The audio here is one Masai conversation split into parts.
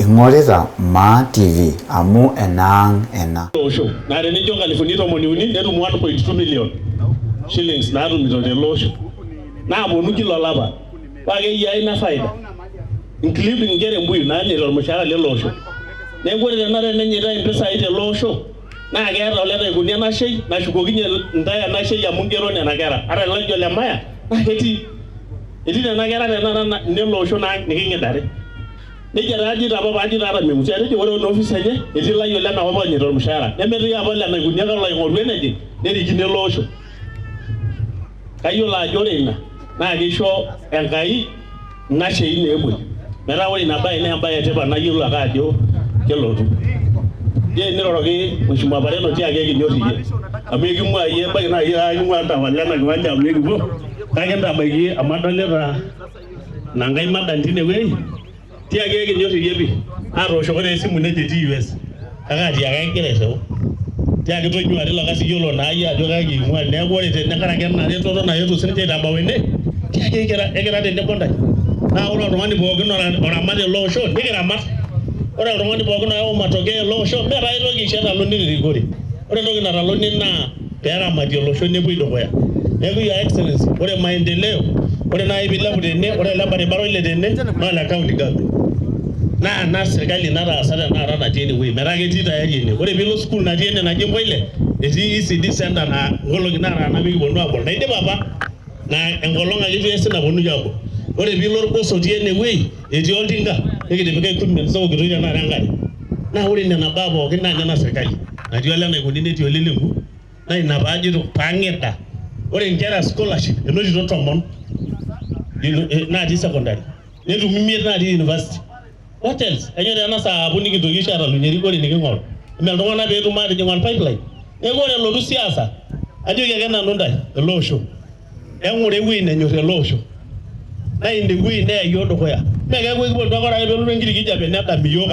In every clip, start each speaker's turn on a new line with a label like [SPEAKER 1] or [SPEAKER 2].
[SPEAKER 1] Ing'orita Maa TV amu enaang ena.
[SPEAKER 2] Osho naa tenincho nkalifuni 30 netum 1.2 million shillings naatumito tele osho naaponu kila olapa paa keyiaa ina faida including inkera embuyu naanyaita ormushaara lele osho. Neeku ore tenakata tenenyaitai impisai tele osho naa keeta ole naikuni enashei nashukokinye intae enashei amu ingero nena kera ata laijo ole Maya naa ketii etii nena kera tenakata nele osho naa niking'idare. Nejia taa ajito apa paajito ata Memusi atejo ore ina ofisi enye etii ilayiok lenakop oonyaita olmushaara nemetii apa ole naikuni ake olo aing'oru enejing nerikino ele osho. Kayiolo ajo ore ina naa keisho Enkai nashei naa epuoi. Metaa ore ina bae naa embae etipat nayiolo ake ajo kelotu. Ijo eniroroki Mheshimiwa Pareno tiaki ekinyor iyie amu eking'ua iyie ebaiki naa iyie king'ua ntawala ena kiwanja amu ekipuo kake ntabaiki amu adolita ina nkae madan tine wueji tiaki ekinyor iyie pi aatooshoko taa esimu nejo etii US kake atiaka egira airriu tiaki tonyua tilo kasi iyiolo naa iyie ajo kaji ing'ua neeku ore tenkaraki ena retoto naetuo sininche aitabau ene tiaki ekira tenebo ntae naa ore oltung'ani pookin oramat ele osho nikiramat ore oltung'ani pookin oyau matokeo ele osho meeta ai toki oshi etaluni terikore ore entoki nataluni naa peeramatie olosho nepuoi dukuya. Neeku your excellency, ore maendeleo, ore naaji piilepu tene, ore ele baribara oile tene naa ole county government. Naa ena serkali nataasa tenakata natii enewueji metaa ketii tayari ene. Ore piilo sukuul natii ene naji Mpoile, etii ECD center naa nkolong'i nataana pikiponu abol. Naidipa apa naa enkolong ake eitu eesi naponunui abol. Ore piilo Orgos otii enewueji, etii oltinka nikitipika equipment neokitoi tenakata enkare. Naa ore nena baa pookin naa nena serkali. Natii ole naikoni netii ole lenku naa ina paajito paang'ida. Ore inkera scholarship enotito 10 natii secondary netum 5 natii university. What else? Kainyoo taa ena saabu nikintoki oshi atalunye erikore niking'oru? Eme iltung'anak peetum atijing orpipeline? Neeku ore elotu siasa ajoki ake nanu intae ele osho eng'ura ewueji nenyor ele osho naa ine wueji neya iyiook dukuya. Mee keeku ekipontu ake ore ake peelotu enkiti kijape nedam iyiook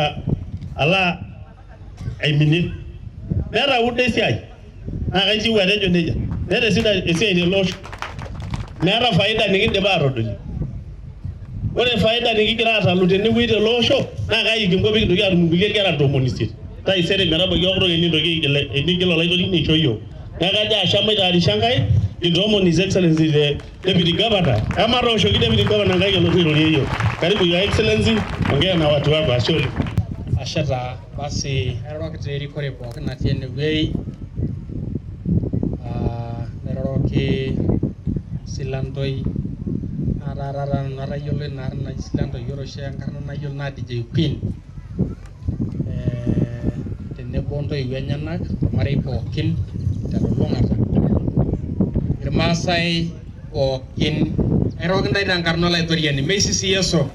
[SPEAKER 2] alo aiminie. Meeta UDA esiai naa kaishiu atejo nejia. Meeta esiai tele osho. Meeta faida nikindipa aatodolie. Ore faida nikigira aatalu tenewueji tele osho naa kai kinko pee kintoki aatum nkulie kera 80 taisere metabaiki okutuk enintoki enigil olaitoriani aisho iyiook. Neeku kajo ashe maitaarisha Enkai kintoomon His Excellency the Deputy Governor. Ematooshoki Deputy Governor nkaik elotu airorie iyiook. Karibu Your Excellency, ongea na watu wako. Ashe oleng.
[SPEAKER 3] Ashe taa basi airoroki taa erikore pookin natii enewuei ah, nairoroki Silantoi naa taata taa nanu atayiolo ina arna naji Silantoi ore oshi enkarna nayiolo naa DJ Queen eh, tenebo ontoiwuo enyenak ormarei pookin telulung'ata irmaasai pookin airoroki intae tenkarna olaitoriani meisisi Yesu.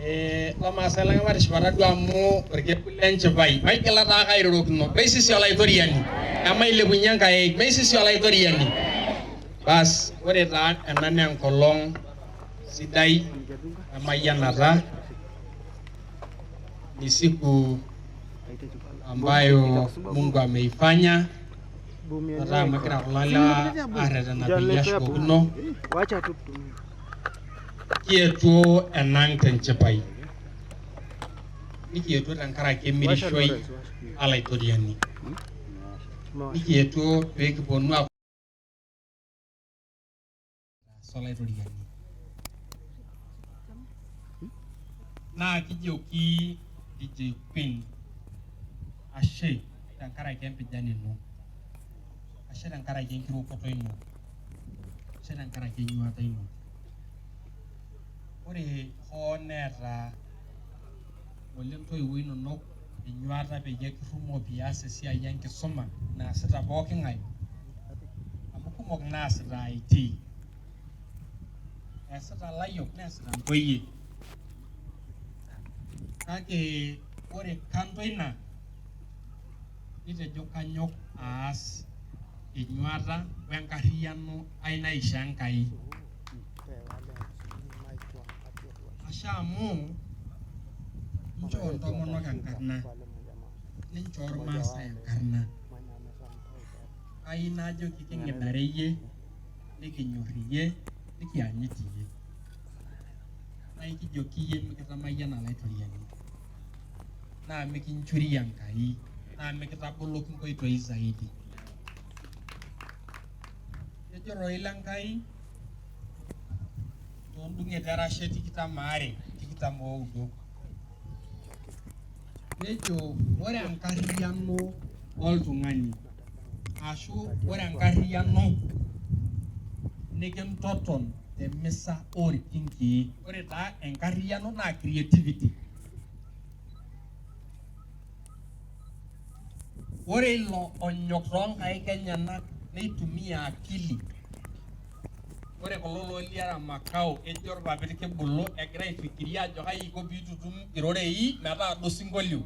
[SPEAKER 3] Eh, lamaasai lang ematishipata duo amu orkekun lenchipai maigila taake airorokino meisisi olaitoriani emailepunye nkaik meisisi olaitoriani bas ore taa ena naa enkolong sidai emayianata ni siku ambayo Mungu ameifanya ata amu egira kulo lewa arretena peyie eshukokino kietuo enang tenchipai nikietuo tenkaraki emirishoi olaitoriani nikietuo pee kiponu aaku olaitoriani naa kijoki DJ Queen ashe tenkaraki empijan ino ashe tenkaraki enkirukoto ino ashe tenkaraki enyuata ino. Ore hoo neeta ng'ole intoiwuo inonok enyuata peyie kirrumoo pias esiai enkisuma naasita pooki ng'ae amu kumok inaasita IT. Easita ilayiok neasita intoyie. Kake ore kando ina nitejo kanyok aas enyuata we nkarriyiano ai naishoo Enkai. Ashe amu inchoo intomonok enkarna, ninchoo irmaasai enkarna. Kayieu najoki king'idare iyie, nikinyor iyie, nikianyit iyie. Naa ekijoki iyie mikitamayiana Olaitoriani. naa mikinchurie Enkai naa mikitaboloki nkoitoi zaidi. Kejo ororei le Nkai toondung'et erashe 22 49. Nejo ore enkarriyiano oltung'ani ashu ore enkarriyiano nikintoton temisa orkinkii. Ore taa enkarriyiano naa creativity. Ore ilo onyok toonkaik enyenak neitumia akili. Ore kulo looliara makao ejo irpapit kibulu egira aifikiria ajo kai iko piitutum irorei metaa duo osinkolio.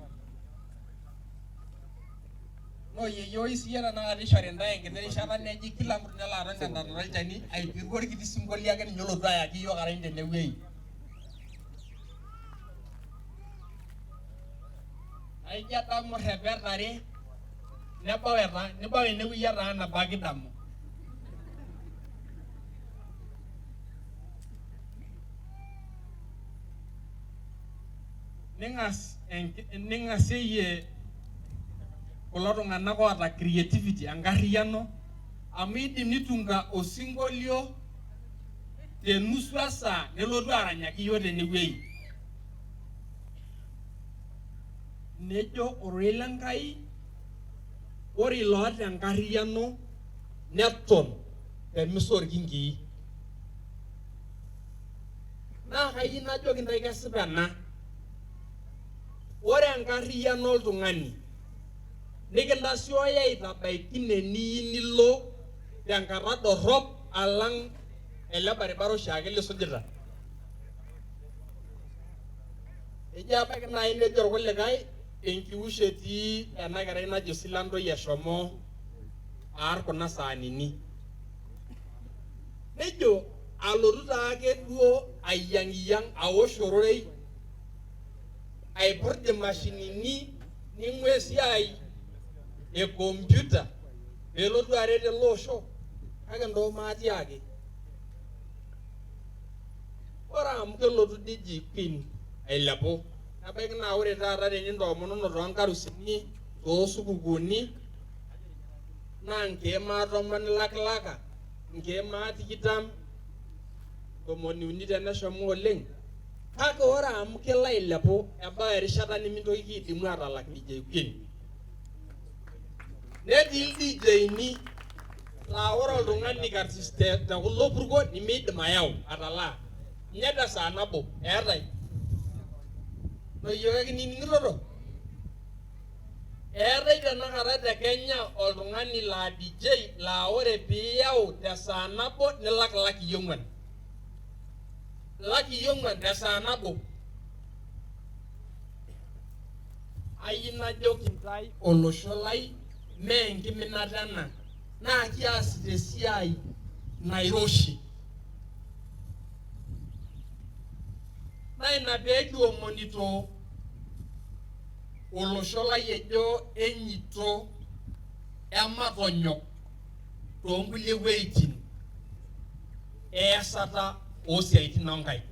[SPEAKER 3] Noo yeyio oi siyie tenakata ishori intae enkiti rishata neji kila mtu nelo aton tentonata olchani aipiru orkiti sinkolio ake ninye olotu ayaki iyiook arany tenewuei. Aijo adamu irrepet are nebau etaa nibau enewueji etaa nabo ake idamu. Ning'as ning'asieyie kulo tung'anak oota creativity enkarriyiano amu idim nitunga osinkolio te nusu esaa nelotu aranyaki iyiook tenewueji. Nejo ororei le Nkai, ore ilo oota enkarriyiano neton te misa orkinkii. Naa kayieu najoki intae kesipa ena. Ore enkarriyiano oltung'ani nikintasioyo aitabaiki ine niyieu nilo tenkata dorrop alang ele baribara oshiake lisujita. Ejo ebaiki naaji nejo irkulikae enkiusho etii ena kerai najo Silantoi eshomo aar kuna saanini. Nejo alotu taake duo ayiang'iyang' aosh ororei aipurj imashinini ning'ua esiai e computer peelotu aret ele osho kake ntoo maatiaki. Ore amu kelotu DJ Queen ailepu, nebaiki naa ore taata tenintoomonono too nkarusini, too sukukuuni naa nkeek maa tomon ilakilaka, nkeek maa tikitam, 30 teneshomo oleng. Kake ore amu kelo ailepu ebau erishata nimintokiki aidimu atalak DJ Queen. Netii ildiijeini laa ore oltung'ani karsis te kulo purko nimiidim ayau atalaa ninye te saa nabo eetae. Noo iyiok ake kinining'itoto? Eetae tenakata te Kenya oltung'ani laa DJ laa ore piiyau te saa nabo nilak ilakii ong'uan. Ilakii ong'uan te saa nabo. Ayieu najoki intae olosho lai mee enkiminata ena naa kiasita esiai nairoshi. Naa ina pee kiomonito olosho lai ejo enyito ematonyok too nkulie wueitin easata oo siaitin oo nkaik.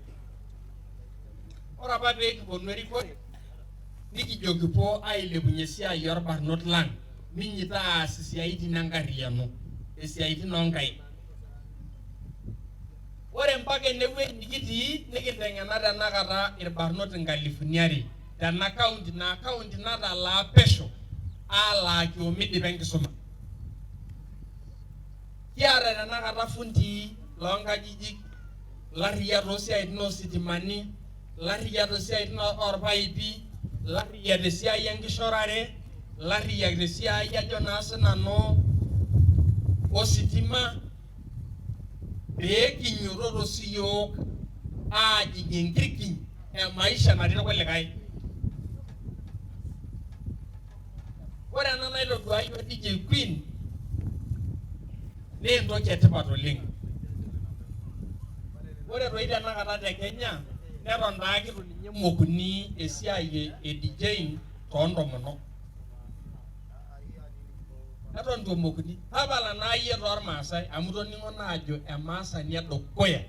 [SPEAKER 3] Ore apa pee kiponu erikore nikijo kipuo ailepunye esiai olbarnot lang minyito aas isiaitin enkarriyiano, isiaitin oo nkaik. Ore mpaka ene wueji nikitii nikinteng'ena tenakata ilbarnot inkalifuni are tena county naa county natalaa pesho aalaaki omidipa enkisuma. Kiata tenakata fundii loo nkajijik, ilarriyiak too siaitin oo sitimani, ilarriyiak too siaitin oo lpaipi, ilarriyiak te siai enkishorare, ilarriyiak te siai ajo naa sinanu ositima pee kinyiototo siyiook aajing enkirkiny e maisha natii irkulikae. Ore ena naitodua iyiook DJ Queen naa entoki etipat oleng. Ore toi tenakata te Kenya neton taake itu ninye emokuni esiai e DJing toontomonok. Eton itu emokuni. Tapala naa iyie toormaasai amu itoning'o naa ajo emaasani edukuya.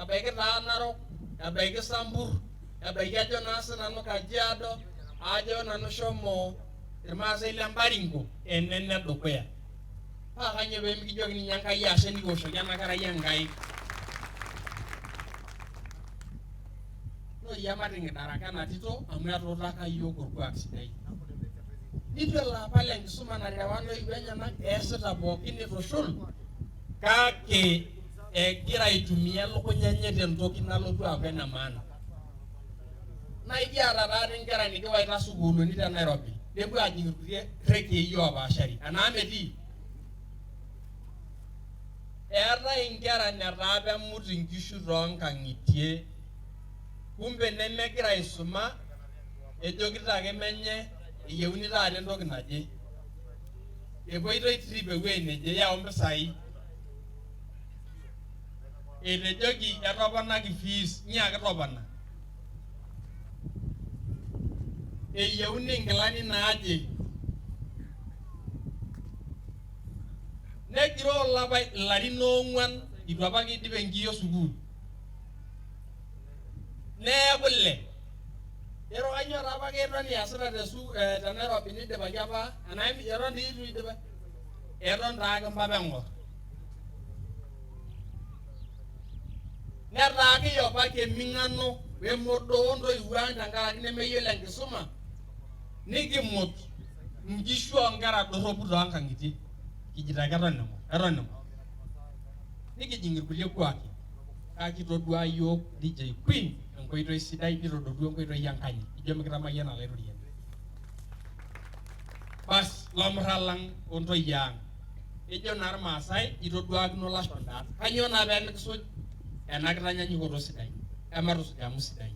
[SPEAKER 3] Ebaiki taa Narok, ebaiki Sambur, ebaiki ajo naa sinanu Kajiado. Ajo nanu shomo irmaasai le Mbaringo ene nedukuya. Paa kanyoo pee mikijoki ninye Enkai ashe nikiwoshoki ena kerai Enkai. Noyia mating'idaraka ena tito amu etuutaka iyiook orkuak sidai. Nitu elo apal enkisuma naterewa intoiwuo enyenak, eesita pookin nitushul kake egira aitumia elukunya enye tentoki nalotu aaku ene maana. Naa ekiata taatoi inkera nikiwaita sukuulini te Nairobi nepuo aajing irkulie rekei oopaashari enaa metii? Eetae inkera netaa pemut inkishu toonkang'itie kumbe nemegira aisuma ejokito ake menye eyieuni taata entoki naje. Epoitoi trip ewuei neje yau mpisai. Etejoki etoponaki fees nyiaki topona. Eyieuni inkilani naaje. Negiroo olapa ilarin oong'uan eitu apake eidip enkiyo sukuul. Neeku ile. Ero kainyoo taa apake iton iasita te su te Nairobi nidipaki apa anaa eton dii eitu idipa? Eton taake mpapa eng'or. Netaa kiyopaki eming'ano we modoo o ntoiwuo ang tenkaraki nemeyiolo enkisuma, nikimut inkishu oo nkera dorropu too nkang'itie kijito ake eton eng'or, eton eng'or. Nikijing irkulie kuaki kake itodua iyiook DJ Queen enkoitoi sidai nitodolua enkoitoi enkanyit ijo mikitamayiana Olaitoriani. Bas lomurra lang o ntoyie ang. Ejo naa Irmaasai itoduakino lasho ndaat. Kainyoo naa pee mikisuj ena kitanyanyukoto sidai? Ematusuj amu sidai.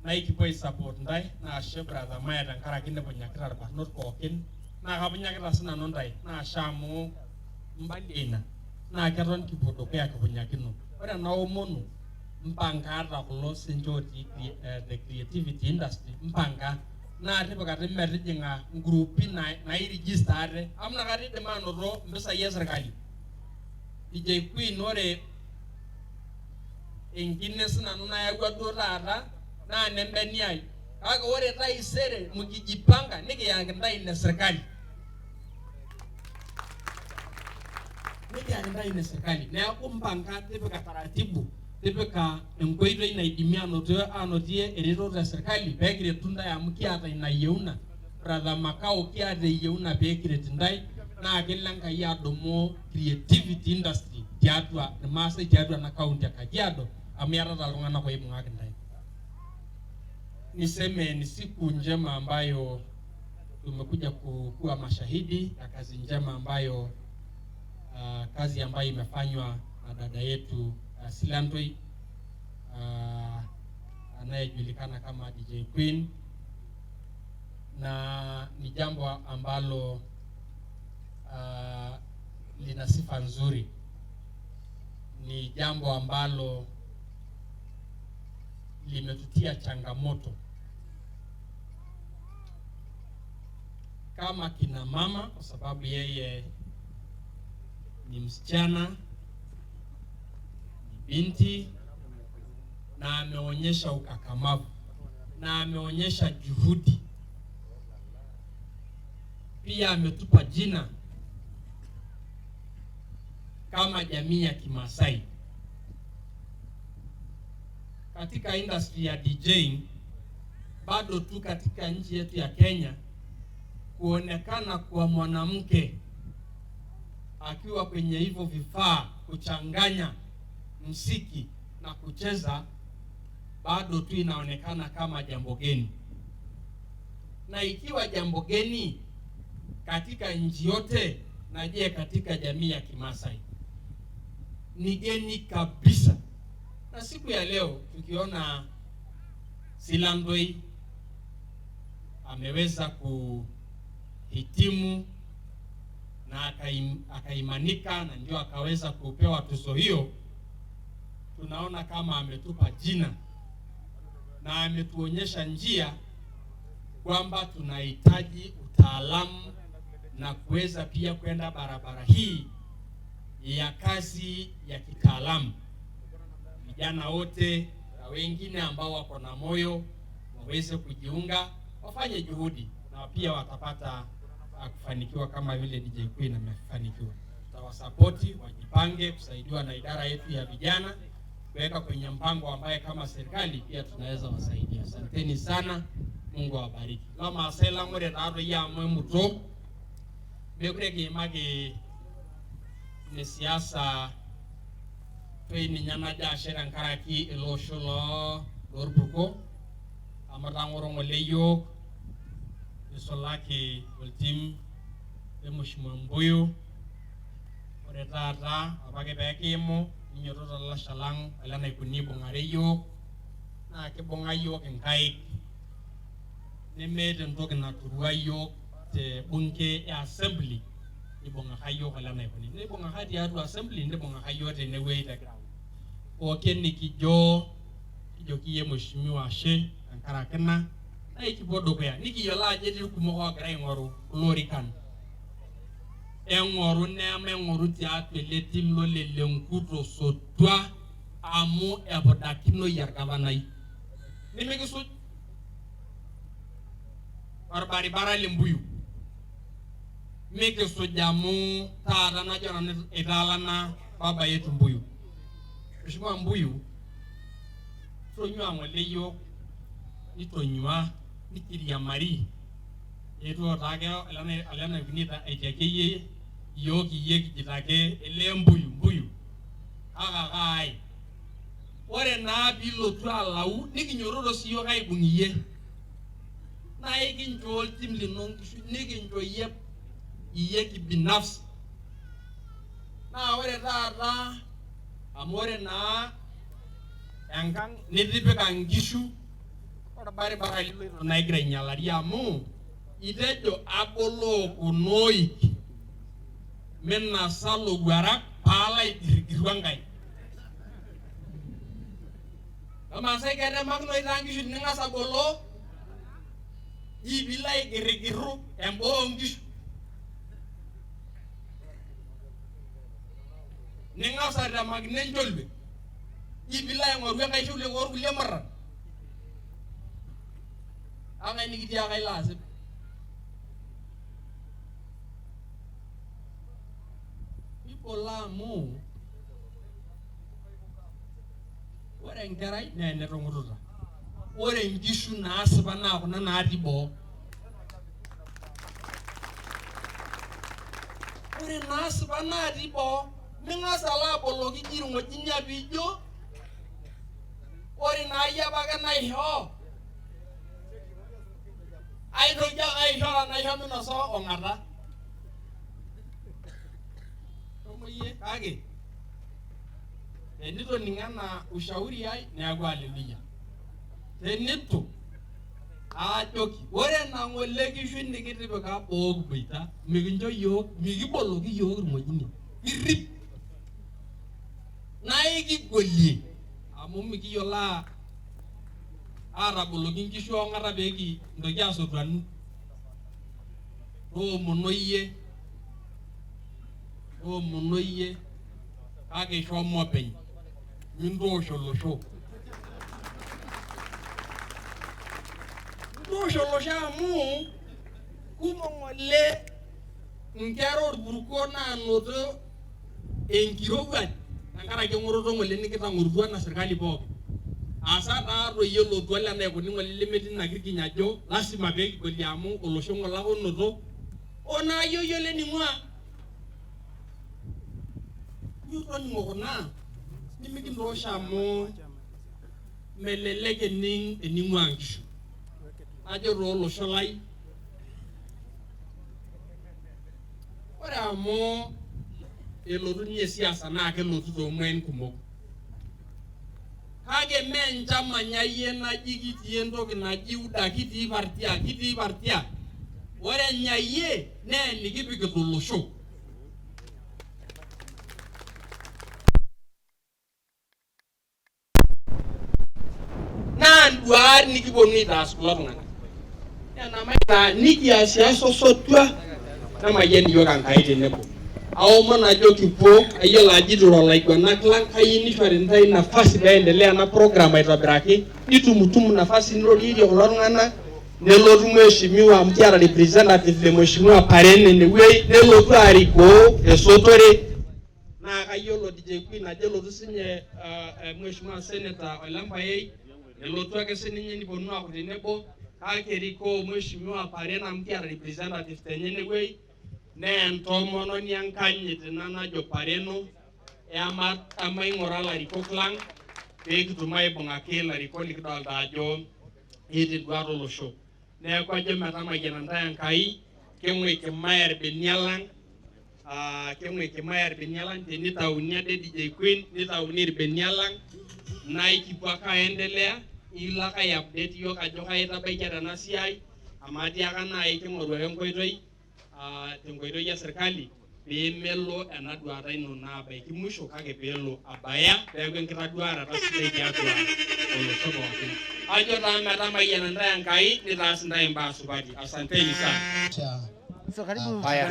[SPEAKER 3] Naa ekipuo ai support intae naa ashe brother Maya tenkaraki nipunyakita irbarnot pookin naa kapunyakita sinanu intae naa ashe amu mbalie ina naa keton kipuo dukuya kipunyakino. Ore ena omonu mpanga ata kulo sinche otii the creativity industry mpanga naa tipika dii metijing'a nguruupi nai register ate amu inakata idim anoto mpisai e sirkali. DJ Queen ore enkine sinanu nayawua duo taata naa nembene ai kake ore taisere mkijipanga nikiyaki intae ine sirkali. Nikiyaki intae ine sirkali. Neeku mpanga tipika taratibu tipika enkoitoi naidimi anotie eretoto e sirkali pee kiretu intae amu kiata ina yieuna brother Makau kiata eyieuna pee kiret intae naa kelo Enkai adumu creativity industry tiatua irmaasai tiatua ena county e Kajiado amu iyatata iltung'anak oibung'aki intae. Niseme ni siku njema ambayo tumekuja kuwa mashahidi ya kazi njema ambayo kazi ambayo imefanywa na dada yetu Silantoi anayejulikana kama DJ Queen, na ni jambo ambalo lina sifa nzuri, ni jambo ambalo limetutia changamoto kama kina mama, kwa sababu yeye ni msichana, ni binti na ameonyesha ukakamavu na ameonyesha juhudi. Pia ametupa jina kama jamii ya Kimasai. Katika industry ya DJing bado tu katika nchi yetu ya Kenya, kuonekana kwa mwanamke akiwa kwenye hivyo vifaa kuchanganya msiki na kucheza bado tu inaonekana kama jambo geni, na ikiwa jambo geni katika nchi yote, na je, katika jamii ya Kimasai ni geni kabisa. Na siku ya leo tukiona Silantoi ameweza kuhitimu na akaimanika na ndio akaweza kupewa tuzo hiyo, tunaona kama ametupa jina na ametuonyesha njia kwamba tunahitaji utaalamu na kuweza pia kwenda barabara hii ya kazi ya kitaalamu. Vijana wote na wengine ambao wako na moyo wa waweze kujiunga, wafanye juhudi na pia watapata kufanikiwa kama vile DJ Queen amefanikiwa. Tutawasapoti wajipange, kusaidiwa na idara yetu ya vijana kuweka kwenye mpango ambaye kama serikali pia tunaweza wasaidia. Asanteni sana, Mungu awabariki. Lomaasai lang ore taatoi amu emuto mekure kiimaki ne siasa toi ninye najo ashe tenkaraki ele osho loo lorpuko amu itang'oro ng'ole yiok nisulaki oltim le Mheshimiwa Mbuyu. Ore taata apake peekiimu ninyototo olalashe lang ole naikuni ibung'are yiok naa kibung'a yiok inkaik nemeeta entoki naturua yiok te bunge e assembly nibung'aka yiok ole naikuni nibung'aka tiatua assembly nibung'aka yiok tenewueji te ground pookin nikijo kijoki iyie mheshimiwa ashe tenkaraki ina naa ekipuo dukuya nikiyiolo ajo etii irkumok oogira aing'oru kulo orikan eng'oru nemeng'oru tiatua ele tim lole Lenku tosotua amu epudakinoi orgavanai nimikisuj orbaribara le Mbuyu mikisuj amu taata najo nanu itaalana baba yetu Mbuyu. Mheshimiwa Mbuyu tonyua ng'ole yiok nitonyua nikiriamari etuo taake ole naikuni aitiaki iyie yiok iyie kijito ake ele Mbuyu Mbuyu kake ake ae ore naa piilotu alau nikinyototo siyiok aibung iyie naa ikinchoo oltim lino nkishu nikincho iyie iyie kibinafsi naa ore taata amu ore naa enkang nitipika nkishu orbaribara liloito naa igira ainyalari amu itejo aboloo kuna oik minasa lowuarak paalo aigirgiru enkai. Irmaasai ketemakinoyu taa nkishu tining'as aboloo ji piilo aigirgiru emboo oonkishu ning'as atemakino encholwe ji piilo aing'oru enkae sholwe orkulie murran kang'ae nikitiaka ilo asip. Iboloo amu ore enkerai naa enetong'ututa ore nkishu naasipa naa kuna natii boo. Ore naasipa natii boo ming'as alo aboloki ji irng'ojinia piijo ore naayie apake naishoo aitoki ake aisho tenaisho minosa ong'ata. Shomo iyie kake tenitoning'o ena ushauri ai neeku aleluya. Tenitu aajoki ore nang'ole kishu nikitipika boo kiboita mikincho yiok mikiboloki yiok irng'ojinia kirrip naa ikigolie amu mikiyiolo ataboloki nkishu ong'ata pee kintoki asotu anu. Toomono iyie, toomono iyie kake shomo openy mintoosh olosho. Mintoosh olosho amu kumok ng'ole inkera orpuruko naanoto enkirowuaj tenkaraki eng'oroto ng'ole nikitang'orutua ena serkali pookin. Asa taatoi elotu ole naikuni ng'ole lemetii ina kirkiny ajo lasima pee kigolie amu olosho ng'ole ake onoto o naa iyie oyiolo ening'uaa. Nyo toning'o kuna nimikintoosh amu melelek ening ening'uaa nkishu. Najo taa olosho lai ore amu elotu ninye siasa naa kelotu toomuain kumok. Kake mee enchama nyayie naji kitii entoki naji UDA kitii partia kitii partia. Ore enyayie naa enikipikita olosho. Naa nduat nikiponu aitaas kulo tung'anak. Naa enamaitaa nikiasiasa osotua nemayian iyiook Enkai tenebo. Aomon ajo kipuo, ayiolo ajo itu iro ilaiguanak lang, kayieu nishori intae nafasi pee endelea ena program aitobiraki, nitumutumu nafasi nirorierie kulo tung'anak, nelotu mheshimiwa amu kiata representative le mheshimiwa Paren enewuei, nelotu arikoo esotore. Naa kayiolo DJ Queen ajo elotu sinye mheshimiwa senator Ole Mpayei, elotu ake sininye niponunu aaku tenebo, kake erikoo mheshimiwa Paren amu kiata representative tenye enewuei. Naa entomononi enkanyit ina najo Pareno, emaing'ura ilarikok lang pee kitum aibung'aki ilarikok likidolta ajo eeta enduata olosho. Neeku ajo metamayiana intae Enkai, keng'uiki maya irbenia lang, keng'uiki maya irbenia lang tenitauni ade DJ Queen, nitauni irbenia lang, naa ikipuo ake aendelea, ilo ake ai-update iyiok ajo kai itabaikia tena siai, amu atiaka naai king'oru ake enkoitoi tenkoitoi e serkali pee melo ena duata ino naa abaiki musho kake peelo abaya peeku enkitaduarata sidai tiatua olosho pookin. Ajo taa metamayiana intae Enkai nitaas intae imbaa supati. Asanteni sana.
[SPEAKER 4] Aya.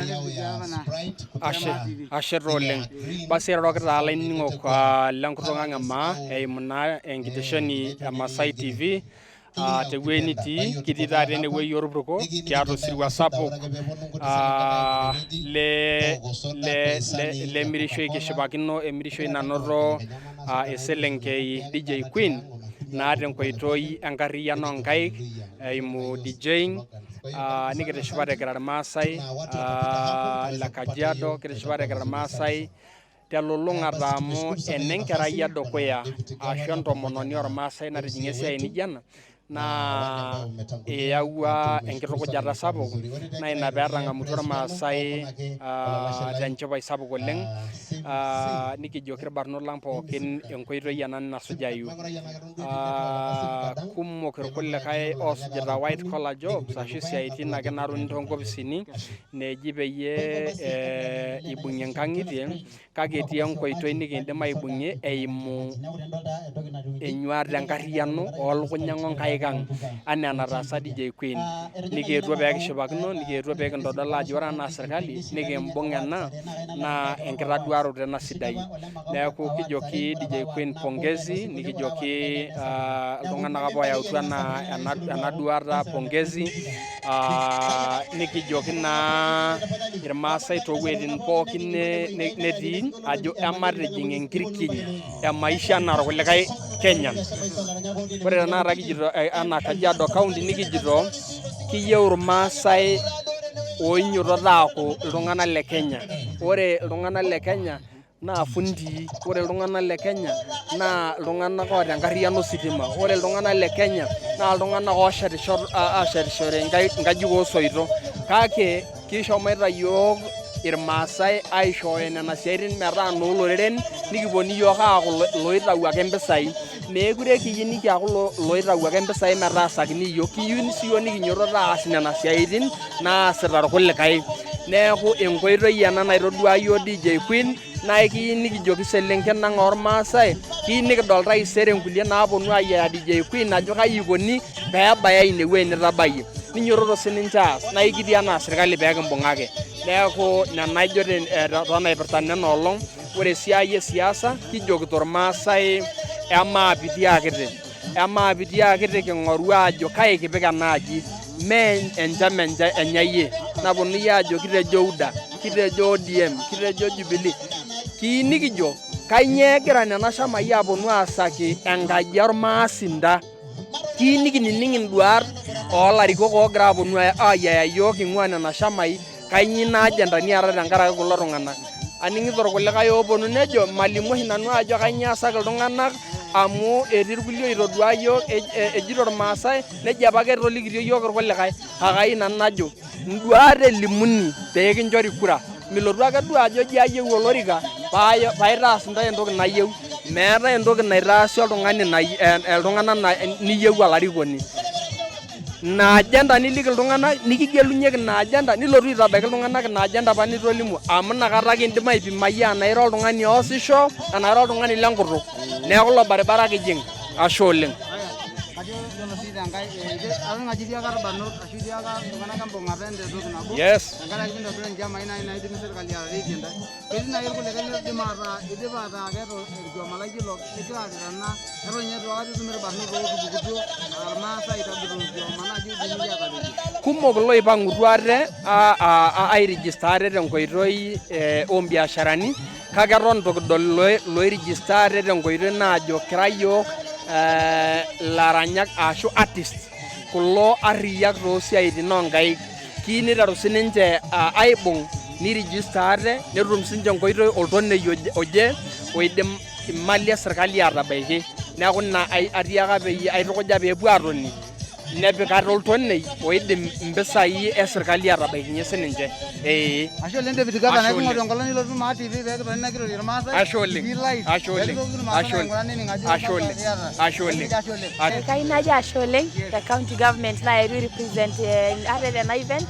[SPEAKER 4] Ashe, ashe taa oleng. Basi airoroki taa ilainining'ok lenkutuk ang e maa eimu naa enkitesheni e Masai TV tewueji nitii, kitii taata enewueji orpurko tiatua osirua sapuk le le le lemirishoi kishipakino emirishoi nanoto eselenkei DJ Queen naa tenkoitoi enkarriyiano oonkaik eimu DJing nikitishipate kira irmaasai le Kajiado, kitishipate kira irmaasai telulung'ata amu enenkerai edukuya ashu entomononi ormaasai natijing'a esiai nijo ena naa eyawua enkitukujata sapuk naa ina pee etang'amutua irmaasai tenchipai sapuk oleng nikijoki irbarnot lang pookin enkoitoi ena nasujayu. Kumok irkulikae oosujita white collar jobs ashu isiaitin ake naatoni toonkopisini neji peyie ibung'ie nkang'itie kake etii enkoitoi nikindim aibung'ie eimu enyuata enkarriyiano oolukuny ang onkaik ang anaa enataasa DJ Queen. Nikietuo pee kishipakino, nikietuo pee kintodol ajo ore anaa serkali nikimbung ena naa enkitaduaroto ena sidai. Neeku kijoki DJ Queen pongezi, nikijoki iltung'anak apa oyautua ena duata pongezi, nikijoki naa irmaasai toowueitin pookin netii ajo ematijing enkirkiny e maisha anaa irkulikae Kenyan. Ore tenakata kijito anaa Kajiado County nikijito kiyieu irmaasai oinyototo aaku iltung'anak le Kenya. Ore iltung'anak le Kenya naa fundii, ore iltung'anak le Kenya naa iltung'anak oota enkarriyiano ositima, ore iltung'anak le Kenya naa iltung'anak ooshetisho aashetishore inkajijik oosoitok. Kake kishomoita iyiook irmaasai aishooyo nena siaitin metaa inooloreren nikiponu iyiook aaku iloitau ake impisai. Meekure kiyieu nikiaku iloitau ake impisai metaasakini iyiook, kiyieu sii iyiook nikinyototo aas nena siaitin naasita irkulikae. Neeku enkoitoi ena naitodua iyiook DJ Queen naa ekiyieu nikijoki iselenken ang ormaasai, kiyieu nikidol taisere nkulie naaponu ayiaya DJ Queen ajo kai ikoni pee ebaya inewueji nitabayie. Ninyototo sininche aas naa ekitii anaa sirkali pee kimbung'aki. Neeku nena ajo toonaipirta nena olong. Ore esiai e siasa kijokito irmaasai emaapitii akiti, emaapitii akiti king'oru aajo kai kipik ena aji mee enchama enyayie naponunui aajo kitejo UDA, kitejo ODM, kitejo Jubilee. Kiyieu nikijo kainyoo egira nena shamai aaponu aasaki enkaji ormaasinta. Kiyieu nikinining induat oolarikok oogira aaponu aayiaya iyiook ing'ua nena shamai kainyoo ina agenda niata tenkaraki kulo tung'anak. Aning'ito irkulikae ooponu nejo malimu oshi nanu ajo kainyoo easaki iltung'anak amu etii irkulie oitodua iyiook ejito irmaasai nejo apa ketolikitio iyiook irkulikae kake ayieu nanu najo induat elimuni pee kinchori kura milotu ake duo ajo ji ayieu olorika paitaas intae entoki nayieu. Meetae entoki naitaasi oltung'ani iltung'anak niyieu olarikoni. Ina agenda niliki iltung'anak nikigelunyeki ina agenda nilotu aitabaiki iltung'anak ina agenda apa nitolimuo amu inakata kindim aipimai anaa ira oltung'ani oosisho anaa ira oltung'ani lenkutuk. Neeku ilo baribara kijing. Ashe oleng.
[SPEAKER 5] Kajo yiolo sii tenkae aton ajo itiaka irbarnot ashu itiaka iltung'anak embung'ata entoki nabo.
[SPEAKER 4] Yes.
[SPEAKER 5] Tenkaraki pintobira inchamai nai naidim sirkali atarikie intae. Ketii nai irkulikae loidim ataa idipa ataa keeta orkioma laijo ilo ligira atirana eton ninye itu aikata itum irbarnot ootupukutuo aa irmaasai aitobiru orkioma naaji oidimi ataretie.
[SPEAKER 4] Kumok iloipang'utua ate airijista ate tenkoitoi oombiasharani kake eton itu kidol loirijista ate tenkoitoi naajo kira yiok ilaranyak ashu artist kulo arriyiak toosiaitin oonkaik. Keyieu niteru sininche aibung' nirijista ate netum sininche enkoitoi oltonei oje oidim imali esirkali aatabaiki. Neeku ina atiaka peyie aitukuja pee epuo aatoni nepik ate oltonei oidim impisai esirkali atabaikinye sininche. Ee.
[SPEAKER 5] Ashe oleng Deputy Governor,
[SPEAKER 4] Ashe
[SPEAKER 5] eking'oru
[SPEAKER 4] oleng.
[SPEAKER 5] enkolong nilotu Maa TV pee kitoni nikirorie irmaasai.
[SPEAKER 4] Ashe oleng.
[SPEAKER 5] Kitii live.
[SPEAKER 4] Ashe oleng.
[SPEAKER 5] Pee kitoki irmaasai
[SPEAKER 4] Ashe oleng.
[SPEAKER 5] aing'ura nening ajo
[SPEAKER 4] Ashe
[SPEAKER 5] kakwa
[SPEAKER 4] oleng.
[SPEAKER 5] iyata.
[SPEAKER 4] Ashe oleng.
[SPEAKER 5] Ashe oleng.
[SPEAKER 4] Ashe.
[SPEAKER 6] Kayieu najo ashe oleng te county government naetuo ai represent ate tena event.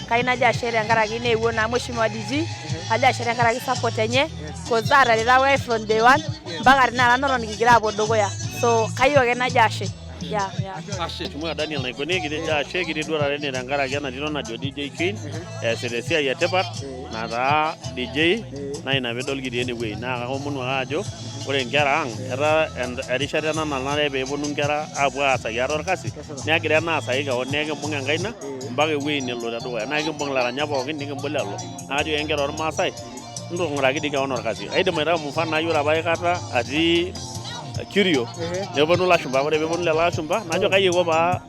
[SPEAKER 6] Kayieu najo ashe tenkaraki neewuo naa mheshimiwa DG, kajo ashe tenkaraki support enye cause aatareto apa from day one mpaka tenakata neton kigira aapuo dukuya. So kayieu ake najo ashe. Yeah, yeah.
[SPEAKER 4] Ashe.
[SPEAKER 2] Mheshimiwa Daniel Naikoni kitejo ashe kitii duo taata ene tenkaraki ena tito najo DJ Queen eesita esiai etipat nataa DJ naa ina piidol kitii enewueji naa kaomonu ake ajo ore inkera ang etaa erishata ena nanare peeponu inkera aapuo aasaki ate orkasi negira ena aasaki kewon naa ekimbung enkaina mpaka ewueji nelo tedukuya naa ekimbung ilaranyak pookin nikimbung lelo naa kajoki ake inkera ormaasai ntung'uraki dii kewon orkasi. Aidim aitayu mfano ai ore apa aikata atii Curio neponu ilashumba, ore peeponu lelo ashumba najo kai aiko paa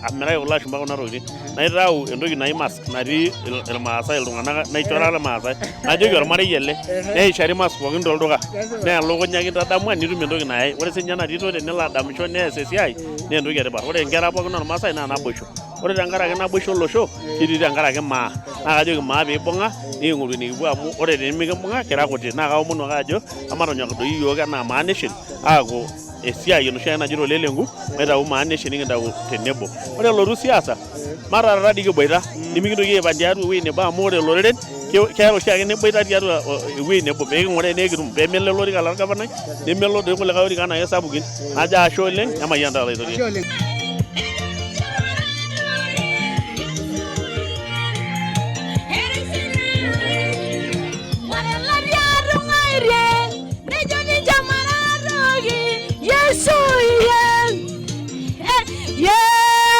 [SPEAKER 2] amiraki kulo ashumba kuna tokitin. Naitau entoki naji mask natii irmaasai iltung'anak naichora irmaasai. Najoki ormarei ele neishari mask pookin tolduka naa elukunya kintadamua nitum entoki nayai. Ore siinye ena tito tenelo adamisho nees esiai naa entoki etipat. Ore inkera pookin ormaasai naa naboisho. Ore tenkaraki naboisho olosho kitii tenkaraki maa. Naa kajoki maa piibung'a niking'oru enikipuo amu ore tenimikimbung'a kira kuti. Naa kaomonu ake ajo ematonyok doi iyiook enaa Maa Nation aaku esiai enoshi ake najito Ole Lenku maitau Maa Nation nikintau tenebo. Ore elotu siasa mataata dii kiboita nimikintoki aipang tiatua ewueji nebo amu ore iloreren keeta oshiake neboita tiatua ewueji nebo pee king'uraa enaa ekitum pee melo ele orika lorgavanai nemelo doi kulikae orikan ake sapukin. Najo ashe oleng nemayian taata Olaitoriani.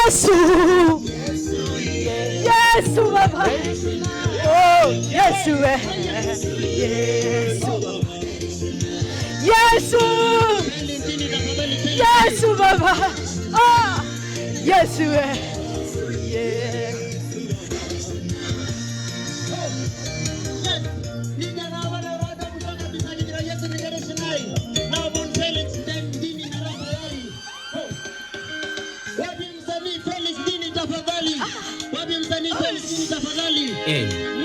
[SPEAKER 6] Yesu Yesu baba oh Yesu Yesu Yesu Yesu baba ah Yesu yeah.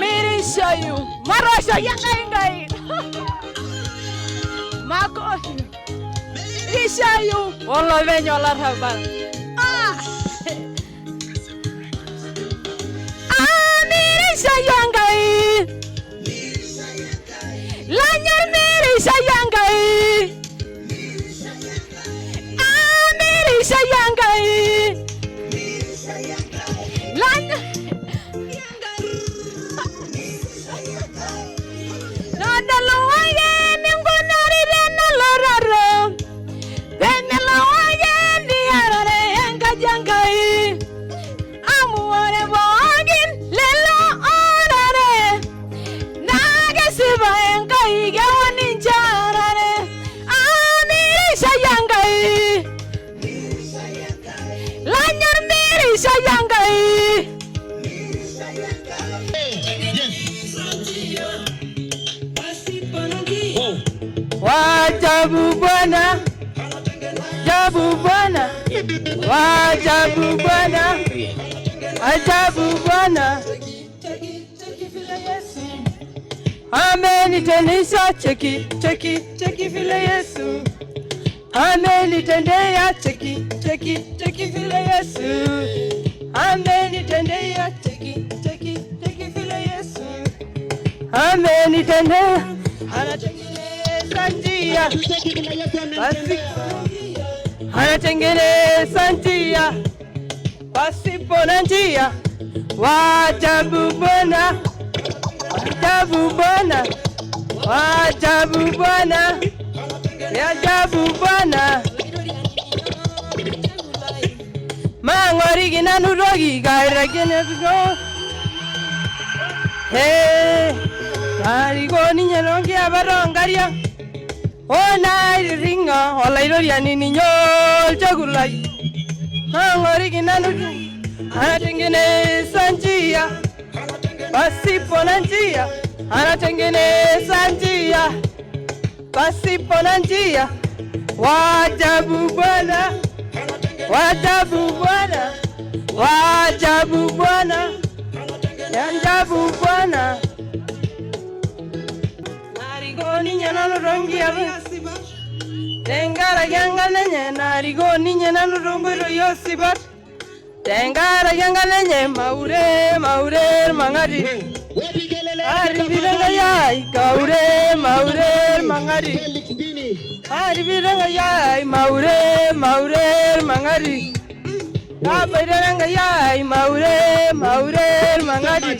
[SPEAKER 6] Mirishayu marosho yangai mako rishayu olopeny olarrabal ah ah mirishayu Enkai lanyor mirishayu Enkai ah mirishayu Enkai lanyor Todoluaki eninkunari tenalororo pemelo ake niarare enkaji Enkai amu ore pookin lelo oorare naa kesipa Enkai kewon ninche aarare amirishai Enkai lanyor mirishai Enkai.
[SPEAKER 7] Waajabu Bwana, ajabu Bwana, waajabu Bwana, ajabu Bwana. Amenitenisha cheki cheki cheki vile Yesu amenitendea cheki cheki cheki vile Yesu amenitendea cheki cheki cheki vile Yesu amenitendea anatengeneza njia basi Anatengeneza njia pasipo na njia. Waajabu Bwana, ajabu Bwana, waajabu Bwana, ajabu Bwana. Mang'oriki nanu toki kairakinetuto. Hey, nariko ninye tonkiapa tonkariak onaitiring'a olaitoriani ninye olchekut lai. Mang'oriki nanu anatengeneza njia pasipo na njia, anatengeneza njia pasipo na njia. Waajabu Bwana, waajabu Bwana, waajabu Bwana, ajabu Bwana. Nariko ninye nanu tonkiapa tenkaraki enkano enye, nariko ninye nanu tonkoitoi osipat tenkaraki enkano enye. Maure maure irmang'ati aripito Enkai ai, kaure maure irmang'ati aripito Enkai ai, maure maure irmang'ati aboitare Enkai ai, maure maure irmang'ati.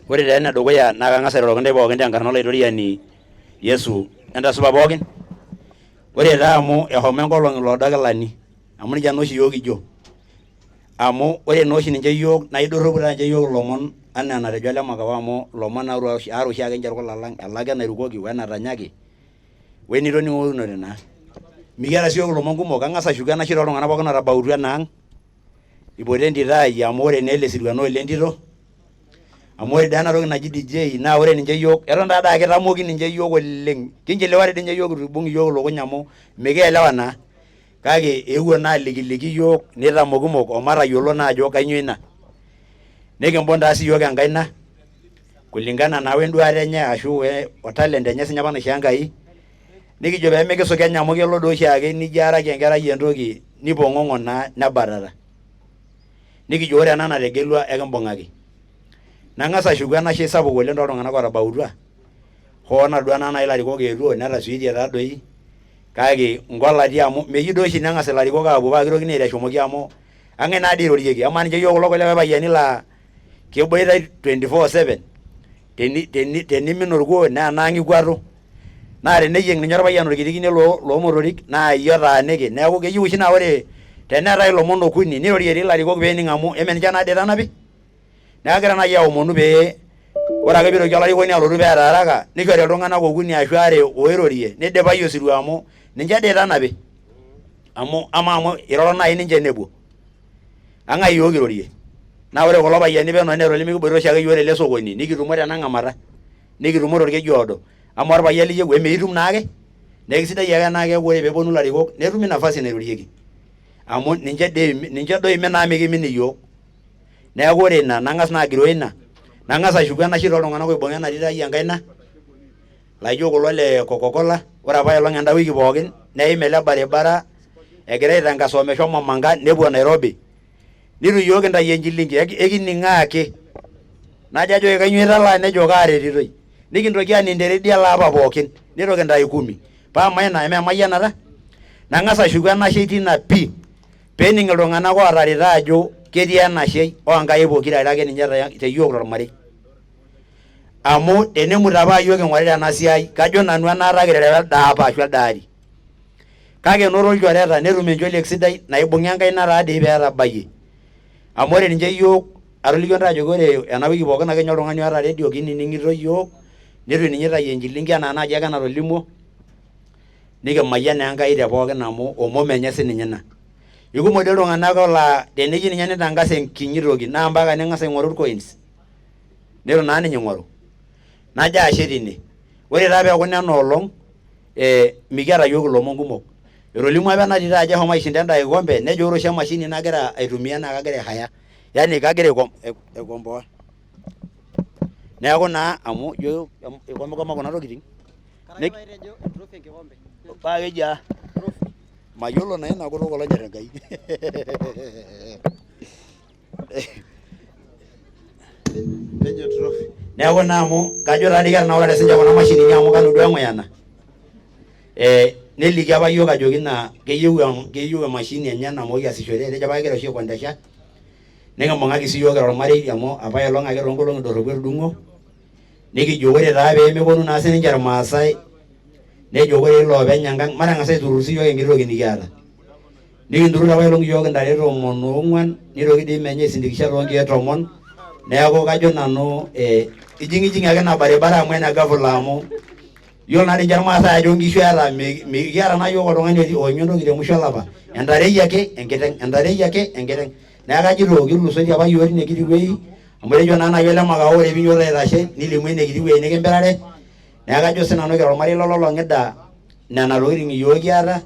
[SPEAKER 8] Ore taa enedukuya naa kang'as airoroki intae pookin tenkarna olaitoriani Yesu. Entasupa pookin. Ore taa amu eshomo enkolong iloodo kilani, amu nejia naa oshi iyiok kijo, amu ore naa oshi ninche iyiok naa idorropu taa ninche iyiok ilomon anaa enatejo ele makao, amu ilomon aare oshiake ninche irkulak lang, elaki enairukoki wenatanyaki wenitoning'okinote naa. Mikiata sii iyiok ilomon kumok, kang'as ashuku enashe tooltung'anak pookin otabautua ena ang', ipoto entito ai amu ore naa ele sirua naa olentito, amu ore dii ena toki naji DJ naa ore ninche iyiok eton taa ake itamoki ninche iyiok oleng', kinchiliwate dii ninche iyiok eitu ibung' iyiok ilukuny amu mikielewa naa, kake eewuo naa alikiliki iyiok neitamokimok omatayiolo naa ajo kainyoo ina. Nikimbung' taa sii iyiok enkaina kulingana naa wenduata enye ashu o talent enye sinye apa naishoo Enkai, nikijo pee mikisukeny amu kelo dii oshiake nijo aaraki enkerai entoki nipong'ong'o naa nebatata. Nikijo ore ena nategelua ekimbung'aki. Nang'as ashuku enashe sapuk oleng tooltung'anak otabautua, hoo natodua naa nai ilarikok eetuo netasioitie taa doi, kake nkolati amu meyieu doi oshi neng'as ilarikok aapuo paa kitokini aitashomoki amu ang'ae naa dii eirorieki, amaa ninche iyiok kulo kulikae payiani laa keboitai 24/7 tenimin orkuo naa enaang ikuatu, naa teneyieng ninye orpayian orkiti kine loomotorik naa iyie otaaniki, neeku keyieu oshi naa ore teneetae ilomon okuni neirorie ilarikok peening amu eme ninche naa dii etanapi. Neeku kagira naaji aomonu pee ore ake piitoki olarikoni alotu peeta haraka nishori iltung'anak okuni ashu aare oirorie nidipayu osirua amu ninche dii itanapi, amu amaa amu iroro naaji ninche nepuo, ang'ae iyiok kirorie? Naa ore kulo payiani peno neeta olimikiboita oshiake iyiok tele sokoni nikitumo tena ng'amata, nikitumo torkeju oodo, amaa orpayian liyieu emeitum naake? Neeku kisidai ake enaa keeku ore peeponu ilarikok netumi nafasi nairorieki amu ninche dii ninche doi oimin amu mikimin iyiok. Neeku ore ina nang'as naa agiroo ina, nang'as ashuku enashe tooltung'anak oibung'a ena tito ai enkaina laijo kulo le Coca-Cola, ore apa aelong enda wiki pookin neim ele baribara egira aitangasa omeshomo Manga nepuo Nairobi, nitu iyiok kintayu enchilingi, ekining'oo ake. Najo ajoki kainyoo italaa, nejo kaaretitoi. Nikintoki aning te redio ele apa pookin, nitu kintayu kumi. Paa amaa ina eme emayianata? Nang'as ashuku enashe tina pii pening iltung'anak ootarita ajo ketii enashe oo nkai pokira are ake ninye te yiok tormarei. Amu tenemut apa iyiook ing'orita ena siai, kajo nanu enaata kiterewa elde apa ashu elde ari. Kake enoto ilchoreta netum encholiek sidai naibung'a enkaina taa dii pee etabayie. Amu ore ninche iyiook, atolikio intae ajoki ore ena wiki pookin ake ninye oltung'ani oota redio kinining'ito iyiook, neitu ninye eitayu enchilingi anaa naaji ake enatolimuo, nikimayian naa Enkai te pookin amu omom enye sininye ina. Ikumok dii iltung'anak laa teneyieu ninye nitangasa enkinyi toki naa mpaka ning'as aing'oru ircoins. Neitu naa ninye ing'oru. Najo ashe tine. Ore taa peeku nena olong mikiata iyiook ilomon kumok. Etolimuo apa ena tito ajo eshomo aishinda enda kikombe nejo ore oshi emashini nagira aitumia naa kagira aihaya. Yaani kagira aikomboa. Neeku naa amu ijo eikomikoma kuna tokitin. Paa kejaa? Mayiolo naa ina kutuk olonyor Enkai. Neeku naa amu kajo taa dii ketanaurate sinche kuna mashinini amu kanu duo eng'uyana. Neliki apa iyiook ajoki naa keyieu emashini enye namooki aasishore etejo apa kegira oshi aikondesha nikimbung'aki sii iyiook kira ormarei amu apaelong ake toonkolong'i dorropu etudung'o nikijo ore taa pee meponu naa sininche irmaasai nejo ore iloopeny enkang matang'as aiturrur sii iyiook enkiti toki nikiata. Nikinturrur apaelong iyiook intare tomon oong'wan nitoki dii menye aisindikisha toonkeek tomon neeku kajo nanu ijing'ijing'i ake ina baribara amu ene ghafla amu yiolo naa ninche irmaasai ajo nkishu eeta mikiata naa iyiook oltung'ani onya entoki te musho olapa entarei ake enkiteng entarei ake enkiteng neeku kajito kitulusoitie apa iyiook teine kiti wueji amu etejo naa naaji ole makao ore piinyototo aitashe nilimu ene kiti wueji nikimpirare neeku kajo sinanu kira ormarei lololong'ida nena tokitin iyiook kiata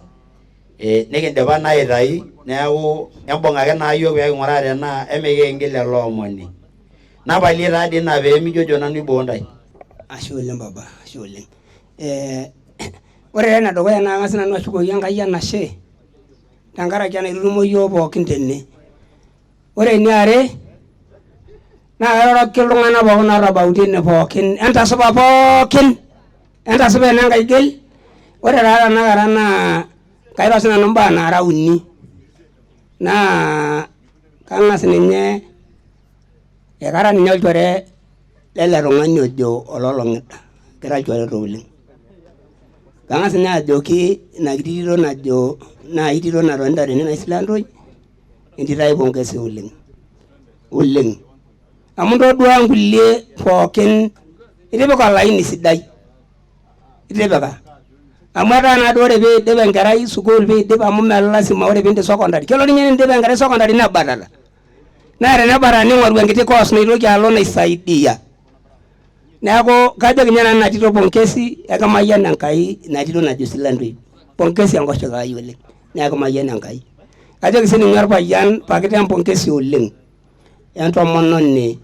[SPEAKER 8] nikindipa naa aitayu neeku embung ake naa iyiook pee king'uraa tenaa emikingil ele omoni. Napalie taa dii ina pee mijojo nanu aiboo ntae.
[SPEAKER 9] Ashe oleng baba, ashe oleng. Ore taa enedukuya naa kang'as nanu ashukoki Enkai enashe tenkaraki enaitutumo iyiook pookin tene. Ore eniare naa kairoroki iltung'anak pookin ootabautua ene pookin, entasupa pookin, entasupa enenkai gel. Ore taa tenakata naa kairo sinanu imbaa naara uni naa kang'as ninye ekara ninye olchore lele tung'ani ojo ololong'ida, kira ilchoreta oleng. Kang'as ninye ajoki ina kiti tito najo nai tito natonita tene naji Silantoi, entito ai pongezi oleng oleng amu intodua nkulie pookin itipika olaini sidai itipika amu etaa naa duo ore piidip enkerai sukuul piidip amu mee lasima ore piindip secondary kelo ninye niindip enkerai secondary nebatata naa tenebatata ning'oru enkiti course naitoki alo naisaidia neeku kajoki ninye nanu ina tito pongezi ekimayian Enkai ina tito najo Silantoi pongezi enkoshoke ai oleng naa ekimayian Enkai. Kajoki sininye orpayian Pakita empongezi oleng entomononi